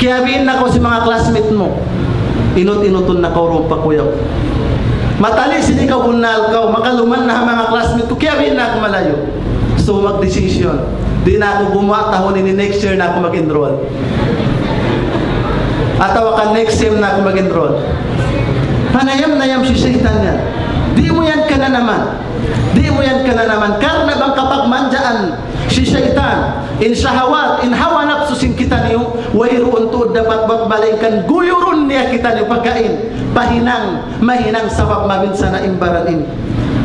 Kiyabiin na kaw sin manga classmate mu. Inut-inutun na kaw duun pa kuyaw. Matali' sin ikaw, bunnal kaw, makaluman na ha manga classmate ku, kiyabiin na aku malayu'. So, mag-decision. Di' na aku gumuwa' tahun ini, next year na aku mag-enroll. Atawa ka next sem na aku mag-enroll. Panayam-nayam sin saytan yan. Di' mu yan kananaman. Di' mu yan kananaman. Karna' bang kapagmanjaan sin saytan, in shahawat, in hawa napsu sin kitaniyu, wayruun tuud dapat bat malaingkan guyurun niya kitaniyu pagkahi, pahinang, mahinang sabab maminsan na in baran ini.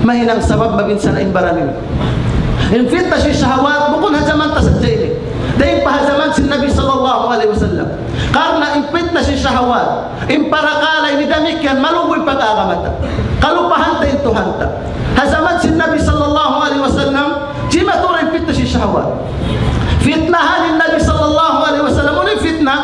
Mahinang sabab maminsan na in baran ini. In fitna sin shahawat, bukun ha jaman ta sadja ini. Dayn pa ha jaman sin Nabi sallallahu alayhi wasallam. Karna' in fitna sin shahawat, in parakala' ini damikkiyan, malugay pag-agama ta. Kalupahan ta in Tuhan ta. Ha jaman sin Nabi sallallahu alayhi wasallam, jimatu ra in fitna sin shahawat. Fitnahan in Nabi sallallahu alayhi wasallam, unu in fitna?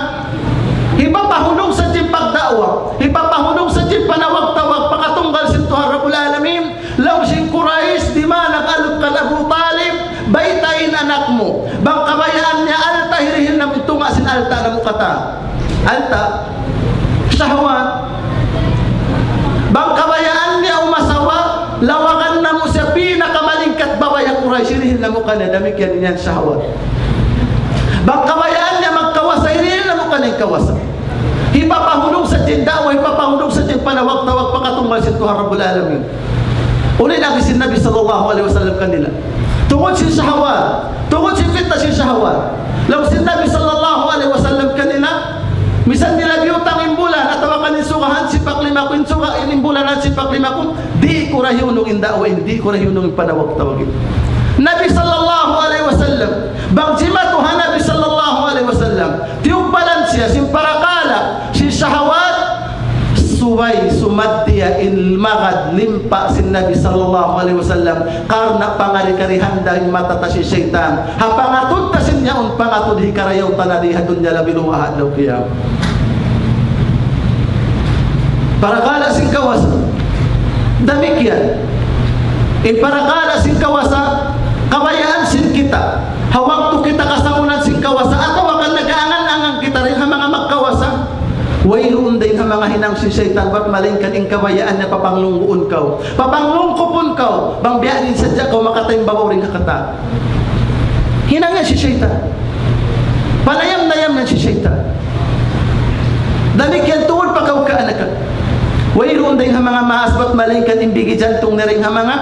Hipapahunung sadja in pagda'wa, hipapahunung sadja in panawag-tawag, pakatunggal sin Tuhan Rabbul Alamin, laung sin Quraysh, di' man nag-alup kan Abu Talib, baytai in anak mu. Bang kabayaan niya alta', hirihil namu' in tunga' sin alta' namu' katan. Alta'. Shahwat. Bang kabayaan niya umasawa, lawagan namu' siya pinakamalingkat babai ha Quraysh, hirihil namu' kaniya, damikkiyan in yan shahwat. Bang kabayaan niya magkawasa, hirihil namu' kaniya in kawasa. Hipapahunung sadja in da'wa, hipapahunung sadja in panawag-tawag pakatunggal sin Tuhan Rabbul Alamin. Unu in agi sin Nabi sallallahu alayhi wasallam kanila? Tungud sin shahwat, tungud sin fitna sin shahwat. Laung sin Nabi sallallahu alayhi wasallam kanila, misan nila biyutang in bulan, atawa kan in suga hansipak lima kun, in suga in bulan hansipak lima kun, di' ku ra hiyunung in da'wa ini, di' ku ra hiyunung in panawag-tawag ini. Nabi sallallahu alayhi wasallam, bang jimatu ha Nabi sallallahu alayhi wasallam, tiyukbalan siya sin parakala' sin shahawat, subay sumad diya in magad limpa sin Nabi sallallahu alayhi wasallam, karna' pangari-karihan da in mata ta sin saytan. Ha pangatud ta sin yaun, pangatud hikarayaw ta na di ha dunya labi luwa ha adlaw qiyamah. Parakala' sin kawasa. Damikkiyan. In parakala' sin kawasa, kabayaan sin kita. Ha waktu kita kasangunan sin kawasa, atawa kan nag-aangan-angan kita dayn ha manga magkawasa. Wayruun dayn ha manga hinang sin saytan, bat malaingkan in kabayaan niya papanglungguun kaw. Papanglungkupun kaw, bang biya' diin sadja kaw makataimbabaw dayn ha katan. Hinang yan sin saytan. Panayam-nayam yan sin saytan. Damikkiyan tuud pa kaw kaanakan. Wayruun dayn ha manga maas bat malaingkan in bigi jantung niya dayn ha manga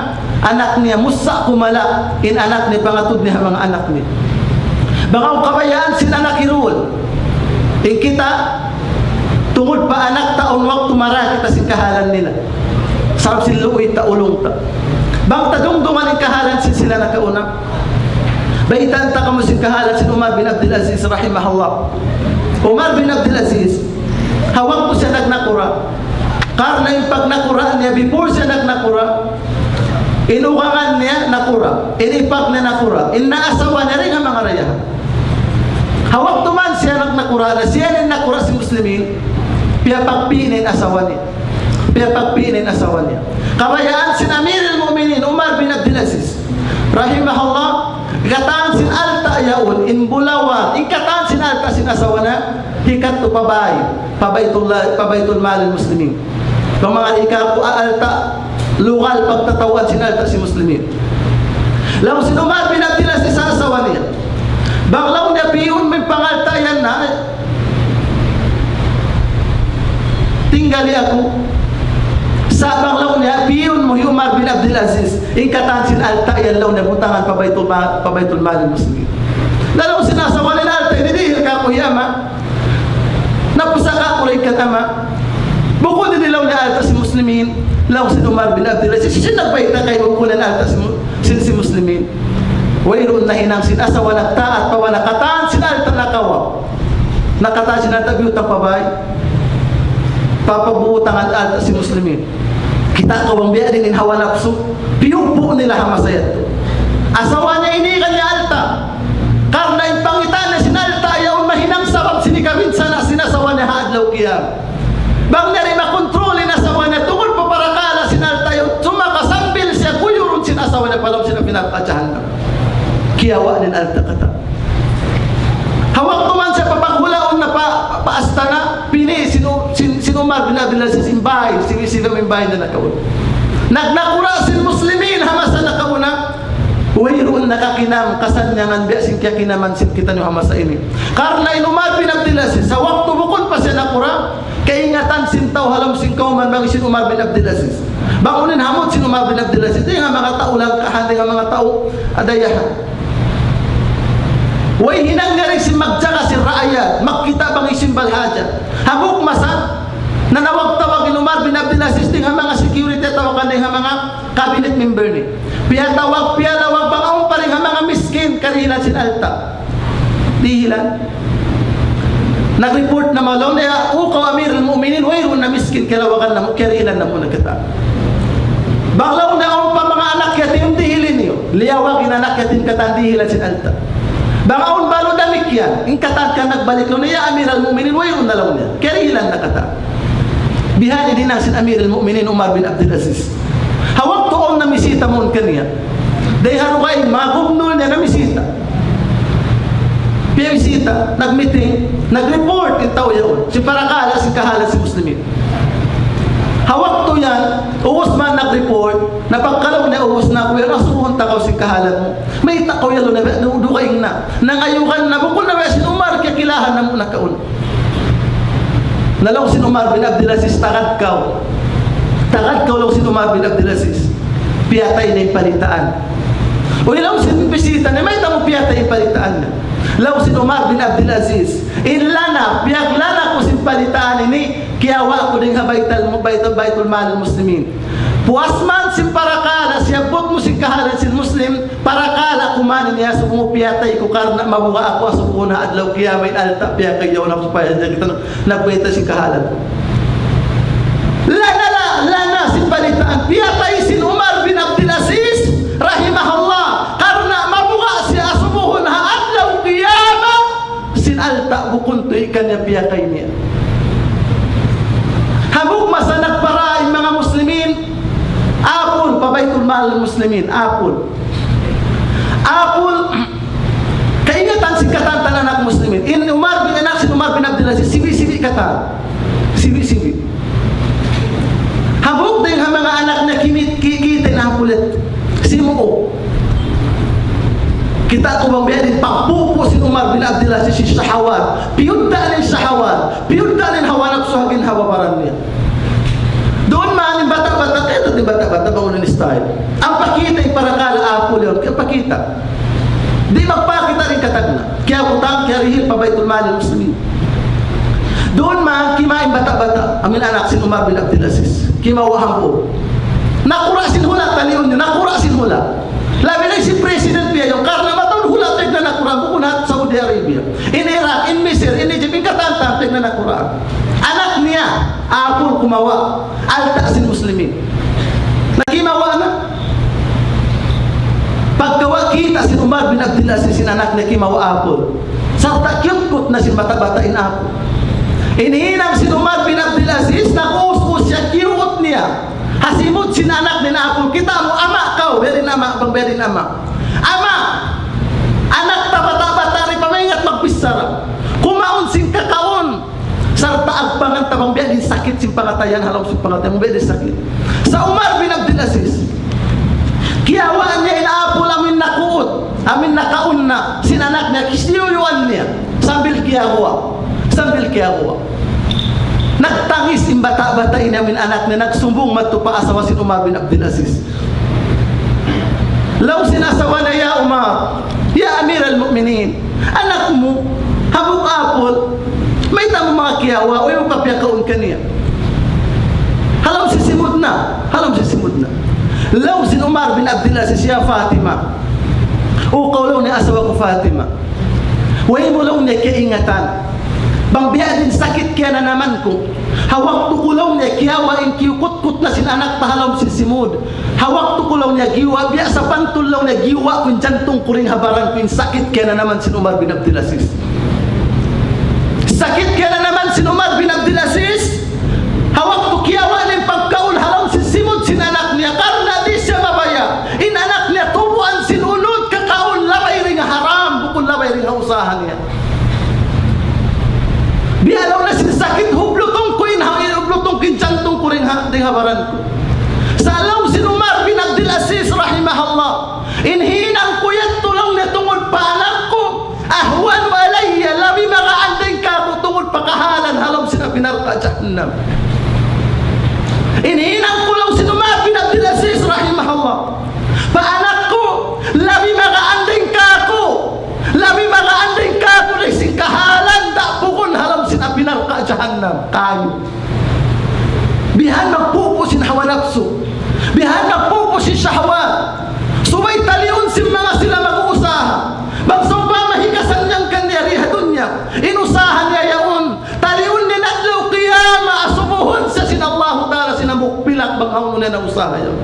anak niya, mussa' kumala' in anak niya, pangatud niya ha manga anak niya. Bang awn kabayaan sin anak hirul. In kita, tungud pa anak ta, awn waktu mara kita sin kahalan nila. Sabab sin luuy ta, ulung ta. Bang ta dungdungan in kahalan sin sila nakauna. Baytaan ta kamu sin kahalan sin Umar bin Abdul Aziz rahimahullah. Umar bin Abdul Aziz, ha waktu siya nagnakura', karna' in pagnakura' niya, before siya nagnakura', in ugangan niya nakura', in ipak niya nakura', in naasawa niya dayn ha manga dayahan. Ha waktu man siya nagnakura' na, siya in nakura' sin Muslimin, piyapagpi' niya in asawa niya. Piyapagpi' niya in asawa niya. Kabayaan sin Amirul Mu'minin Umar bin Abdul Aziz rahimahullah, katan sin alta' yaun, in bulawan, in katan sin alta' sin asawa niya, hikadtu pa bay, pa Baytullah, pa Baytul Malil Muslimin. Bang manga di' kaku' alta', lugal pagtatawaan sin alta' sin Muslimin. Laung sin Umar bin Abdul Aziz ha asawa niya, bang laung niya piyun mu in pangalta' yan na, tinggali aku. Sa' bang laung niya, piyun mu hi Umar bin Abdul Aziz, in katan sin alta' yan laung niya butangan pa Baytul Ma-, pa Baytul Malil Muslimin. Na laung sin asawa niya, alta' ini dihil kaku' hi ama. Napusaka aku laung kan ama. Bukun ini laung niya alta' sin Muslimin, laung sin Umar bin Abdul Aziz. Sin nagbayta' kaymu bukun in alta' sin, sin, sin Muslimin. Wayruun nahinang sin asawa nagtaat pa wa nakatan sin alta' nakawa. Nakatan sin alta' biyutang pa bay. Papabutangan alta' sin Muslimin. Kita' kaw bang biya' diin in hawa napsu. Piyupu' nila ha masa yadtu. Asawa niya ini kan niya alta'. Karna' in pangitaan niya sin alta' yaun mahinang sabab sin hikabinsana' sin asawa niya ha adlaw qiyamah. Bang niya di' makontrol in asawa niya tungud pa parakala' sin alta' yaun, sumaka sambil siya guyurun sin asawa niya pa lawm sin api narka' jahannam. Kiyawa' niya in alta' katan. Ha waktu man siya papaghulaun na pa, pa astana', pini' sin, sin, sin Umar bin Abdul Aziz in bay, sin, sin in bay na nakauna. Nagnakura' sin Muslimin ha masa nakauna, wayruun nakakinam kasannyangan biya' sin kiyakinaman sin kitaniyu ha masa ini. Karna' in Umar bin Abdul Aziz, ha waktu bukun pa siya nakura', kaingatan sin tau ha lawm sin kawman bang sin Umar bin Abdul Aziz. Bang unu in hamut sin Umar bin Abdul Aziz, dayn ha manga tau langkahan, dayn ha manga tau dayahan. Way hinang niya dayn sin magjaga sin raayat, magkita' bang hisiyu in balhajat. Hambuuk masa, nanawag-tawag in Umar bin Abdul Aziz dayn ha manga security atawa kan dayn ha manga cabinet member niya. Piyatawag, piyalawag, bang awn pa dayn ha manga miskin, karihilan sin alta'. Dihilan. Nag-report na laung niya, "O kaw Amirul Mu'minin, wayruun na miskin, kalawagan namu', karihilan namu' na katan." Bang laung niya awn pa manga anak yatim, dihili niyu. Liyawag in anak yatim katan, dihilan sin alta'. Bang awn balu' damikkiyan, in katan kan nagbalik laung niya, "Ya Amirul Mu'minin, wayruun na," laung niya. Karihilan na katan. Bihan in hinang sin Amirul Mu'minin Umar bin Abdul Aziz. Ha waktu awn namisita mawn kaniya. Dayn ha dugaing, manga gubnul niya namisita. Piyamisita, nag-meeting, nag-report in tau yaun. Sin parakala', sin kahalan sin Muslimin. Ha waktu yan, ubus man nag-report, na pagka laung niya ubus na, "Kuya, asubuhun ta kaw sin kahalan mu. Mayta' kaw yaun na, du-, dugaing na. Nangayugan na, bukun na biya' sin Umar, kiyakilahan namu' nakauna." Na laung sin Umar bin Abdul Aziz, "Tagad kaw. Tagad kaw," laung sin Umar bin Abdul Aziz. "Piyatay na in palitaan." "Uy," laung sin bisita niya, "mayta' mu piyatay in palitaan?" Laung sin Umar bin Abdul Aziz, "In lana', piyaglana' ku sin palitaan ini, kiyawa' ku dayn ha Baytal, Baytul, Baytul Malil Muslimin. Puas man sin parakala', siyabbut mu sin kahalan sin Muslim, parakala' kuman niya, asubu mu piyatay ku karna' mabuga' aku asubuhun ha adlaw kiyamat, in alta' piyakay yaun aku supaya di' kita nagbayta' sin kahalan. Lana, la, lana sin balitaan, piyatay sin Umar bin Abdul Aziz, rahimahullah, karna' mabuga' siya asubuhun ha adlaw kiyamat, sin alta' bukun tuud kaniya piyakay niya. Hambuuk masa nagpara in manga muslimin, apul, pa Baitul Mal Muslimin, apul. Apul, kaingatan sin katan-katan anak muslimin. In Umar bin, anak sin Umar bin Abdul Aziz, sibi'-sibi' katan. Sibi'-sibi'. Hambuuk dayn ha manga anak niya kimit-, ki-, kita' na pulit. Simu'u. Kita' ku bang biya' diin pagpupu' sin Umar bin Abdul Aziz sin shahawat. Piyudda' niya in shahawat. Piyudda' niya in hawa napsu ha ginhawa-baran niya. Duun man in bata'-bata', kaya duun in bata'-bata', bang unu in style. Ampa kita' in parakala' apul yaun, kaya pakita'. Di' magpakita' dayn ha tagna'. Kiyabutang, kiyarihil pa Baitul Malil Muslimin. Duun man, kimawa' in bata'-bata', amu in anak sin Umar bin Abdul Aziz. Kimawa' hambuuk. Nakura' sin hula', taliun niyu, nakura' sin hula'. Labi na sin president biya' yaun, karna' mataud hula' piyagna-nakura', bukun ha Saudi Arabia. In Iraq, in Misir, in Egypt, in katan-katan piyagna-nakura'. Anak niya, apul kumawa', alta' sin Muslimin. Na kimawa' na. Pagkawa' kita' sin Umar bin Abdul Aziz sin anak niya kimawa' apul. Sarta' kiyutkut na sin bata'-bata' in apul. In hinang sin Umar bin Abdul Aziz, nag-uus-us siya, kiyutkut niya. Ha simud sin anak niya in apul, kita' mu ama' kaw, biya' diin ama', bang biya' diin ama'. Ama', anak ta bata'-bata' di' pa maingat magbichara. Kumaun sin kakaun, sarta' agpangan ta bang biya' diin sakit sin pangatayan, ha lawm sin pangatayan, bang biya' diin sakit. Sa' Umar bin Abdul Aziz, kiyawa' niya in apul amu in nakuut, amu in nakaun na, sin anak niya, kisiyuyuan niya, sambil kiyaguwa', sambil kiyaguwa'. Nagtangis in bata'-bata' ini, amu in anak niya, nagsumbung madtu pa asawa sin Umar bin Abdul Aziz. Laung sin asawa niya, "Ya Umar, ya Amir al-Mu'minin, anak mu, hambuuk apul, mayta' mu manga kiyawa', way mu pa piyakaun kaniya?" Ha lawm sin simud na, ha lawm sin simud na. Laung sin Umar bin Abdul Aziz, "Ya Fatima, o kaw," laung niya, "asawa ku Fatima, way mu," laung niya, "kaingatan bang biya' diin sakit kiyananaman ku ha waktu ku," laung niya, "kiyawa' in kiyukutkut na sin anak ta ha lawm sin simud. Ha waktu ku," laung niya, "giyuwa', biya' sapantul," laung niya, "giyuwa' ku in jantung ku dayn ha baran ku, in sakit kiyananaman sin Umar bin Abdul Aziz." Sakit kiyananaman sin Umar bin Abdul Aziz, ha waktu kiyawa' niya in pagkaun ha lawm sin simud sin anak niya, karna' di' siya mabaya' in anak niya tubuan sin unud kakaun labay dayn ha haram, bukun labay dayn ha usaha niya. Biya' laung niya sin sakit, hublutung ku in ha-, hublutung ku in jantung ku dayn ha, dayn ha baran ku. Sa' laung sin Umar bin Abdul Aziz rahimahullah, in hinang ku yadtu, laung niya, tungud pa anak ku, ahwanu alayya, labi magaan dayn kāku' tungud pa kahalan ha lawm sin api narka' jahannam. In hinang ku, laung sin Umar bin Abdul Aziz rahimahullah, pa anak ku, labi magaan dayn kāku', labi magaan dayn kāku' dayn sin kahalan, da' bugun ha lawm sin api narka' jahannam. Kayu. Bihan magpupu' sin hawa napsu. Bihan magpupu' sin shahwat. Subay taliun sin manga sila mag-uusaha. Bang sawpama hikasannyang kaniya di ha dunya in usaha niya yaun, taliun niya in adlaw qiyamah, asubuhun siya sin Allahu Ta'ala sin hambuuk pilak bang hawnu niya na usaha yaun.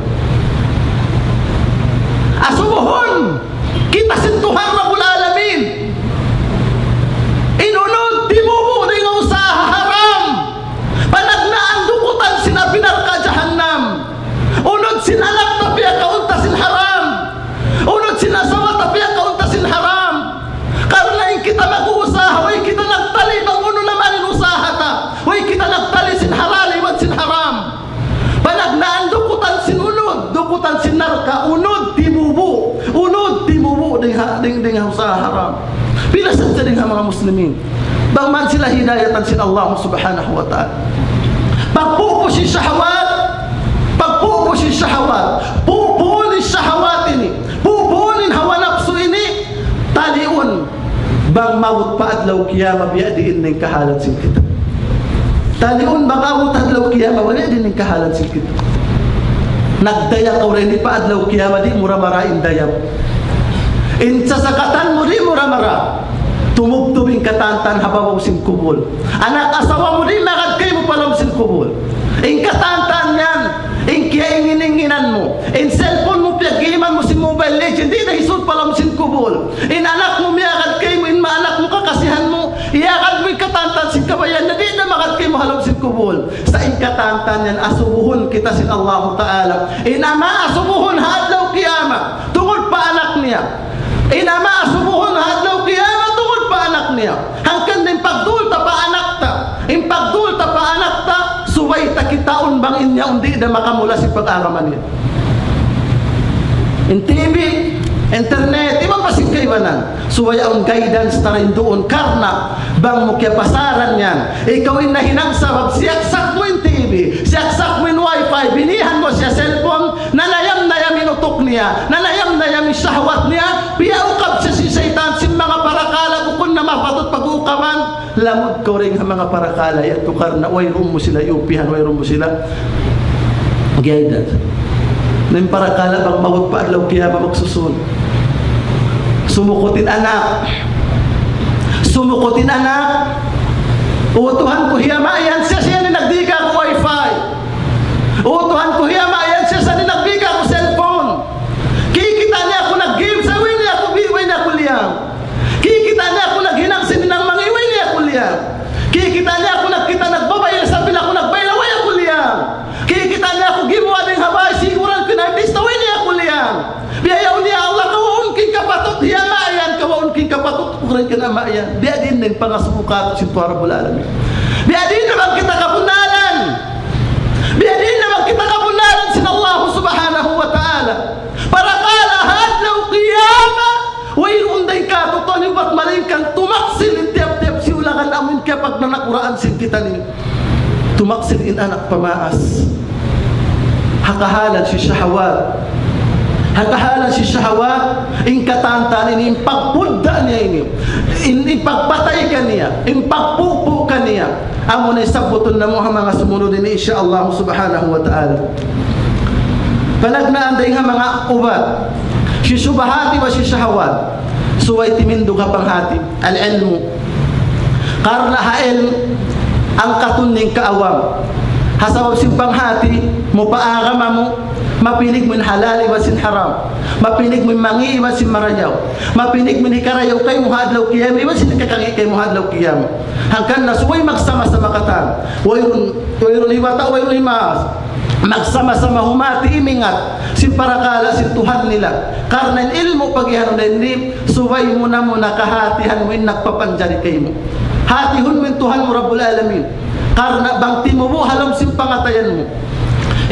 Asubuhun kita sin Tuhan Rabbul Alamin. In unud timubu' dayn ha usaha haram, panagnaan dukutan sin api narka' jahannam. Unud sin anak ta piyakaun ta sin haram. Unud sin asawa ta piyakaun ta sin haram. Karna' in kita mag-uusaha, way kita nagtali bang unu na man in usaha ta. Way kita nagtali sin halal iban sin haram. Panagnaan dukutan sin unud, dukutan sin narka', unud timubu', unud timubu' dayn ha, dayn, dayn ha usaha haram. Pila sadja dayn ha manga muslimin bang man sila hidayatan sin Allah Subhanahu wa Ta'ala. Pagpupu' sin shahawat, pagpupu' sin shahawat, pupuun in shahawat ini, pupuun in hawa napsu ini, taliun bang maabut pa adlaw qiyamah biya' diin in kahalan sin kita. Taliun bang maabut adlaw qiyamah biya' diin in kahalan sin kita. Nagdaya kaw dayn di pa adlaw kiyamat, di' mura-mara in daya mu. In sasakatan mu, di' mura-mara. Tumubtub in katantan ha babaw sin kubul. Anak asawa mu, di' magad kaymu pa lawm sin kubul. In katantan yan, in kiyaingin-inginan mu, in cellphone mu, piyaggiman mu sin Mobile Legend, di' na hisud pa lawm sin kubul. In anak mu, miyagad kaymu, in ma anak mu, kakasihan mu, iyagad mu in katantan sin kabayaan na, di' na magad kaymu ha lawm sin kubul. Sa' in katantan yan, asubuhun kita sin Allahu Ta'ala. In ama' asubuhun ha adlaw kiyamat, tungud pa anak niya. In ama' asubuhun ha adlaw kiyamat, tungud pa anak niya. Hangkan in pagduwal ta pa anak ta, in pagduwal ta pa anak ta, subay ta kitaun bang in yaun di' da makamula sin pag-agama niya. In T V, internet, iban pa sin kaibanan. Subay awn guidance ta dayn duun karna' bang mu kiyapasaran yan. Ikaw in nahinang sabab, siyaksak mu in T V, siyaksak mu in wifi, binihan mu siya cellphone, nanayam-nayam in utuk niya, nanayam-nayam in shahwat niya, piyaukab siya sin saytan sin manga parakala' bukun na mapatut pag-uukaban. Lamud kaw dayn ha manga parakala' yadtu karna' wayruun mu sila yupihan, wayruun mu sila guidance. Na in parakala' bang maabut pa adlaw kiyamat magsusun. Sumukut in anak. Sumukut in anak. "O Tuhan ku, hiya ma yan siya, siya in nagdika aku wifi. O Tuhan ku, hiya ma yan siya, siya in nagdika aku cellphone. Kikita' niya aku nag-game, sa' way niya aku bi-, way niya aku liyang. Kikita' niya aku naghinang sin hinang mangi', way niya aku liyang. Kikita' niya aku nagkita' nagbabayla, sambil aku nagbayla, way aku liyang. Kikita' niya aku gimuwa' dayn ha bay, siguran ku in artista, way niya aku liyang. Biya' yaun, ya Allah, kawaun ku in kapatut, hiya ma yan, kawaun ku in kapatut, ukuran ka na ma yan." Biya' diin in pangasubu kātu' sin Tuhan Rabbul Alamin. Biya' diin na bang kita kabunnalan. Biya' diin na bang kita kabunnalan sin Allah Subhanahu wa Ta'ala. Parakala' ha adlaw kiyamat, wayruun dayn kātu'niyu bat malaingkan tumaksil in tiyap-tiyap siyulakan amun kiyapagnakuraan sin kitaniyu. Tumaksil in anak pa maas. Ha kahalan sin shahwat. Ha kahalan sin shahwat, in katantan ini, in pagpudda niya ini, in, in pagpatay kaniya, in pagpupu' kaniya. Amu na in sabbutun namu' ha manga sumunud ini, insya Allah subhanahu wa ta'ala. Panagnaan dayn ha manga ubat, sin shubuhat iban sin shahwat, subay timindug ha panghati, al-ilmu. Karna' ha ilmu, angkatun in kaawam. Ha sabab sin panghati mu pa agama mu, mapilig mu in halal iban sin haram. Mapilig mu in mangi' iban sin marayaw. Mapilig mu in hikarayaw kaymu ha adlaw kiyamat, iban sin hikakangi' kaymu ha adlaw kiyamat. Hangkan na subay magsama-sama katan. Wayruun, wayruun hibata', wayruun himaas. Magsama-sama humati, imingat sin parakala' sin Tuhan nila. Karna' in ilmu' pagiyanun ini, subay muna-muna kahatihan mu in nagpapanjari kaymu. Hatihun mu in Tuhan mu Rabbul Alamin. Karna' bang timubu' ha lawm sin pangatayan mu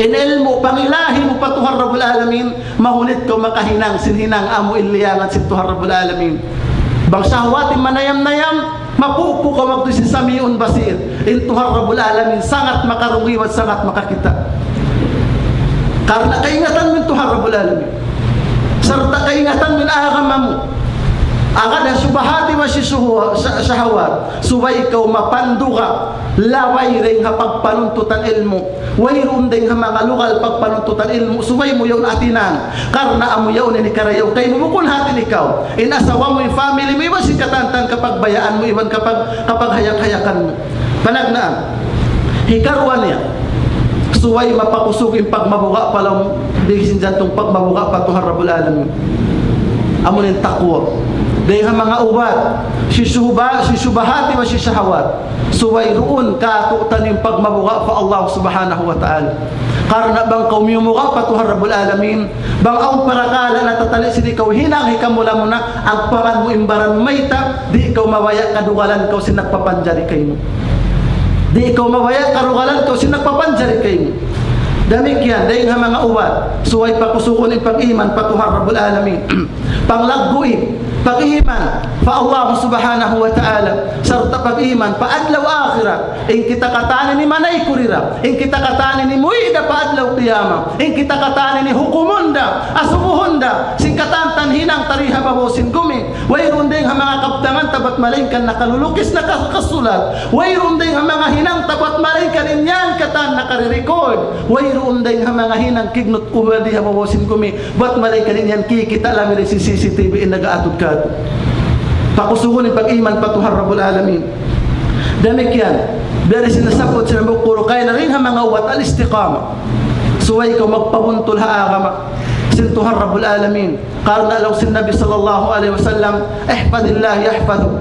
in ilmu' pangilahi mu pa Tuhan Rabbul Alamin, mahunit kaw makahinang sin hinang amu in liyangan sin Tuhan Rabbul Alamin. Bang shahwat in manayam-nayam, mapupu' kaw magtuy sin Sami'un Basir. In Tuhan Rabbul Alamin sangat makarugi iban sangat makakita'. Karna' kaingatan mu in Tuhan Rabbul Alamin. Sarta' kaingatan mu in agama mu. Agad ha shubuhat iban sin shuhu-, sha-, shahwat. Subay kaw mapanduga, labay dayn ha pagpanuntutan ilmu'. Wayruun dayn ha manga lugal pagpanuntutan ilmu', subay mu yaun atinan. Karna' amu yaun in hikarayaw kaymu, bukun hati ikaw. In asawa mu, in family mu, iban sin katantan kapagbayaan mu, iban kapag-, kapaghayak-hayakan mu. Panagnaan. Hikaruwa niya, subay mapakusug in pagmabuga' pa lawm, di' sin jantung, pagmabuga' pa Tuhan Rabbul Alamin. Amu in taqwa. Dayn ha manga ubat, sin shubuha-, sin shubuhat iban sin shahwat. Subay duun kātu'niyu in pagmabuga' pa Allah Subhanahu wa Ta'ala. Karna' bang kaw miyumuga' pa Tuhan Rabbul Alamin, bang awn parakala' natatali' sin ikaw hinang hikamula-mula, agpaman mu in baran mayta', di' kaw mabaya' kadugalan kaw sin nagpapanjari kaymu. Di' kaw mabaya' kadugalan kaw sin nagpapanjari kaymu. Damikkiyan, dayn ha manga ubat, subay pakusugun in pag-iman pa Tuhan Rabbul Alamin. Panglagguin, Pag-iman pa Allah Subhanahu wa Ta'ala, sarta' pag-iman pa adlaw akhirat, in kita katan ini manaykud da, in kita katan ini muwi' da pa adlaw qiyamah, in kita katan ini hukumun da, asubuhun da, sin katan-katan hinang ta di ha babaw sin gumi, wayruun dayn ha manga kabtangan ta bat malaingkan nakalulukis, nakakasulat, wayruun dayn ha manga hinang ta bat malaingkan in yan katan nakare-record, wayruun dayn ha manga hinang kignut ubal di ha babaw sin gumi, bat malaingkan in yan kikita' laung niya sin C C T V in nag-aatud katu'. Pakusugun in pag-iman pa Tuhan Rabbul Alamin. Damikkiyan, biya' sin nasabbut sin Abu Quru, kaina dayn ha manga ubat al-istiqamah. Subay kaw magpabuntul ha agama sin Tuhan Rabbul Alamin. Karna' laung sin Nabi sallallahu alayhi wasallam, "احفظ الله يحفظك."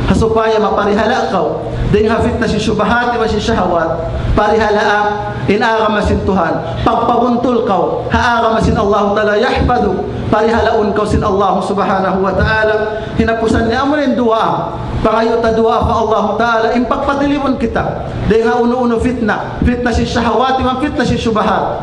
Ha supaya maparihala' kaw dayn ha fitna sin shubahat iban sin shahawat, parihalaa in agama sin Tuhan. Pagpabuntul kaw ha agama sin Allah Ta'ala, يحفظك, parihalaun kaw sin Allah Subhanahu wa Ta'ala. Hinapusan niya amu in duwaa. Pangayu' ta duwaa pa Allah Ta'ala, in pagpatilibun kita dayn ha unu-unu fitna, fitna sin shahawat iban fitna sin shubahat,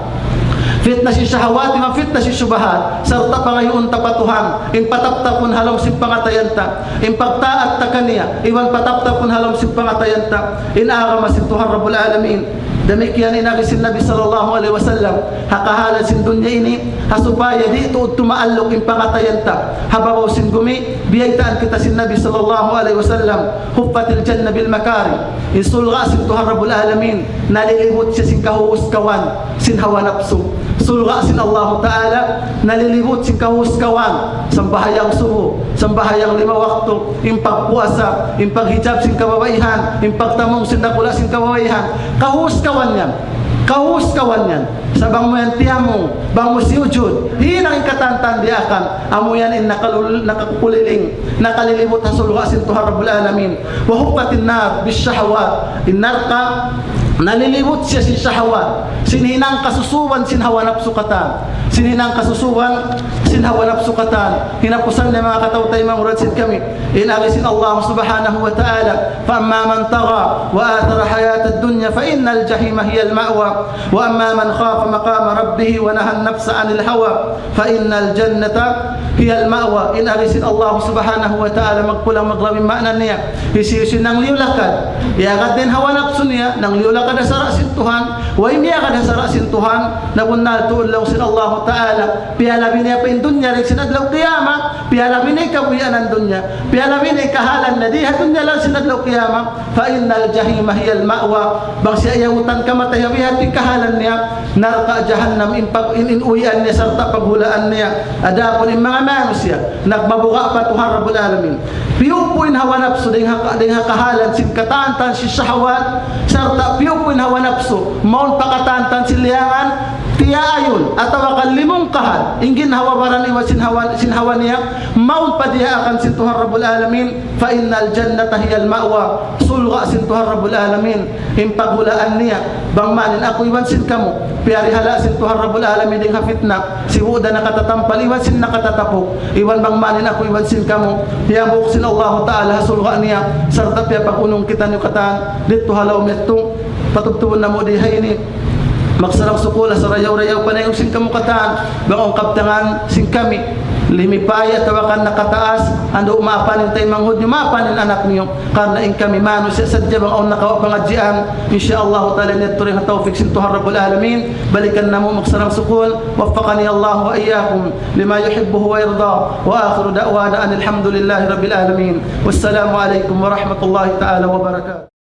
fitna sin shahawat iban fitna sin shubahat, sarta' pangayuun ta pa Tuhan in pataptapun ha lawm sin pangatayan ta, in pagtaat ta kaniya, iban pataptapun ha lawm sin pangatayan ta in agama sin Tuhan Rabbul Alamin. Damikkiyan in agi sin Nabi sallallahu alayhi wasallam, ha kahalan sin dunya ini, ha supaya di' tuud tumaalluk in pangatayan ta ha babaw sin gumi, biyaytaan kita sin Nabi sallallahu alayhi wasallam, "حفت الجنة بالمكاره." In surga' sin Tuhan Rabbul Alamin, nalilibut siya sin kahuskawan sin hawa napsu. Surga' sin Allah Ta'ala, nalilibut sin kahuskawan, sambahayang subu, sambahayang lima waktu, in pagpuasa, in paghijab sin kababaihan, in pagtamung sin dakula' sin kababaihan. Kahuskawan yan. Kahuskawan yan. Sa' bang mu yan tiyamung, bang mu siyujud, hinang in katan-katan diyaakan, amu yan in nakalul-, nakakukuliling, nakalilibut ha surga' sin Tuhan Rabbul Alamin. وحفت النار بالشهوات. In narka', nalilibut siya sin shahawat, sin hinang kasusuban sin hawa napsu katan, sin hinang kasusuban sin hawa napsu katan. Hinapusan niya manga kataw-taymanghuran sin kami, in agi sin Allah Subhanahu wa Ta'ala, فأما من طغى وآثر الحياة الدنيا فإن الجحيم هي المأوى وأما من خاف مقام ربه ونهى النفس عن الهوى فإن الجنة هي المأوى. In agi sin Allah Subhanahu wa Ta'ala, magpulang maglabi in maana niya. Hisiyu-siyu in nangliyu-lakad, iyagad niya in hawa napsu niya, nangliyu-lakad ha sara' sin Tuhan, way miyagad ha sara' sin Tuhan, na bunnal tuud laung sin Allah Ta'ala, piyalabi niya pa in dunya dayn sin adlaw qiyamah, piyalabi niya in kabuhianan dunya, piyalabi niya in kahalan niya di ha dunya laung sin adlaw qiyamah, فإن الجحيم هي المأوى. Bang siya iyautan kamatay ha biya' ha yan in kahalan niya, narka' jahannam in pag-, in, in uwian niya sarta' paghulaan niya. Adapun in manga manusiya' nagmabuga' pa Tuhan Rabbul Alamin, piyupu' in hawa napsu dayn ha, dayn ha kahalan sin katan-katan sin shahawat, sarta' piyupu' in hawa napsu mawn pa katan-katan sin liyangan, tiyaayun atawa kan limungkahan in ginhawa-baran iban sin hawa, sin hawa niya, mawn pa diyaakan sin Tuhan Rabbul Alamin, فإن الجنة هي المأوى. Surga' sin Tuhan Rabbul Alamin in paghulaan niya. Bang man in aku iban sin kamu, piyarihala' sin Tuhan Rabbul Alamin dayn ha fitna, sibu' da nakatatampal iban sin nakatatapuk. Iban bang man in aku iban sin kamu, piyabuuk sin Allah Ta'ala ha surga' niya, sarta' piyapag-unung kitaniyu katan didtu ha lawm yadtu. Patubtubun namu' di ha ini magsarang-sukul ha sarayaw-rayaw panayu sin kamu katan, bang awn kabtangan sin kami limipay atawa kan nakataas, andu' maapan in taymanghud niyu, maapan in anak niyu. Karna' in kami manusiya' sadja, bang awn nakawa' pangadjian, insya Allah Ta'ala, in yadtu dayn ha tawfik sin Tuhan Rabbul Alamin, balikan namu' magsarang-sukul. وفقني الله وإياكم لما يحبه ويرضاه. وآخر دعوانا أن الحمد لله رب العالمين. والسلام عليكم ورحمة الله تعالى وبركاته.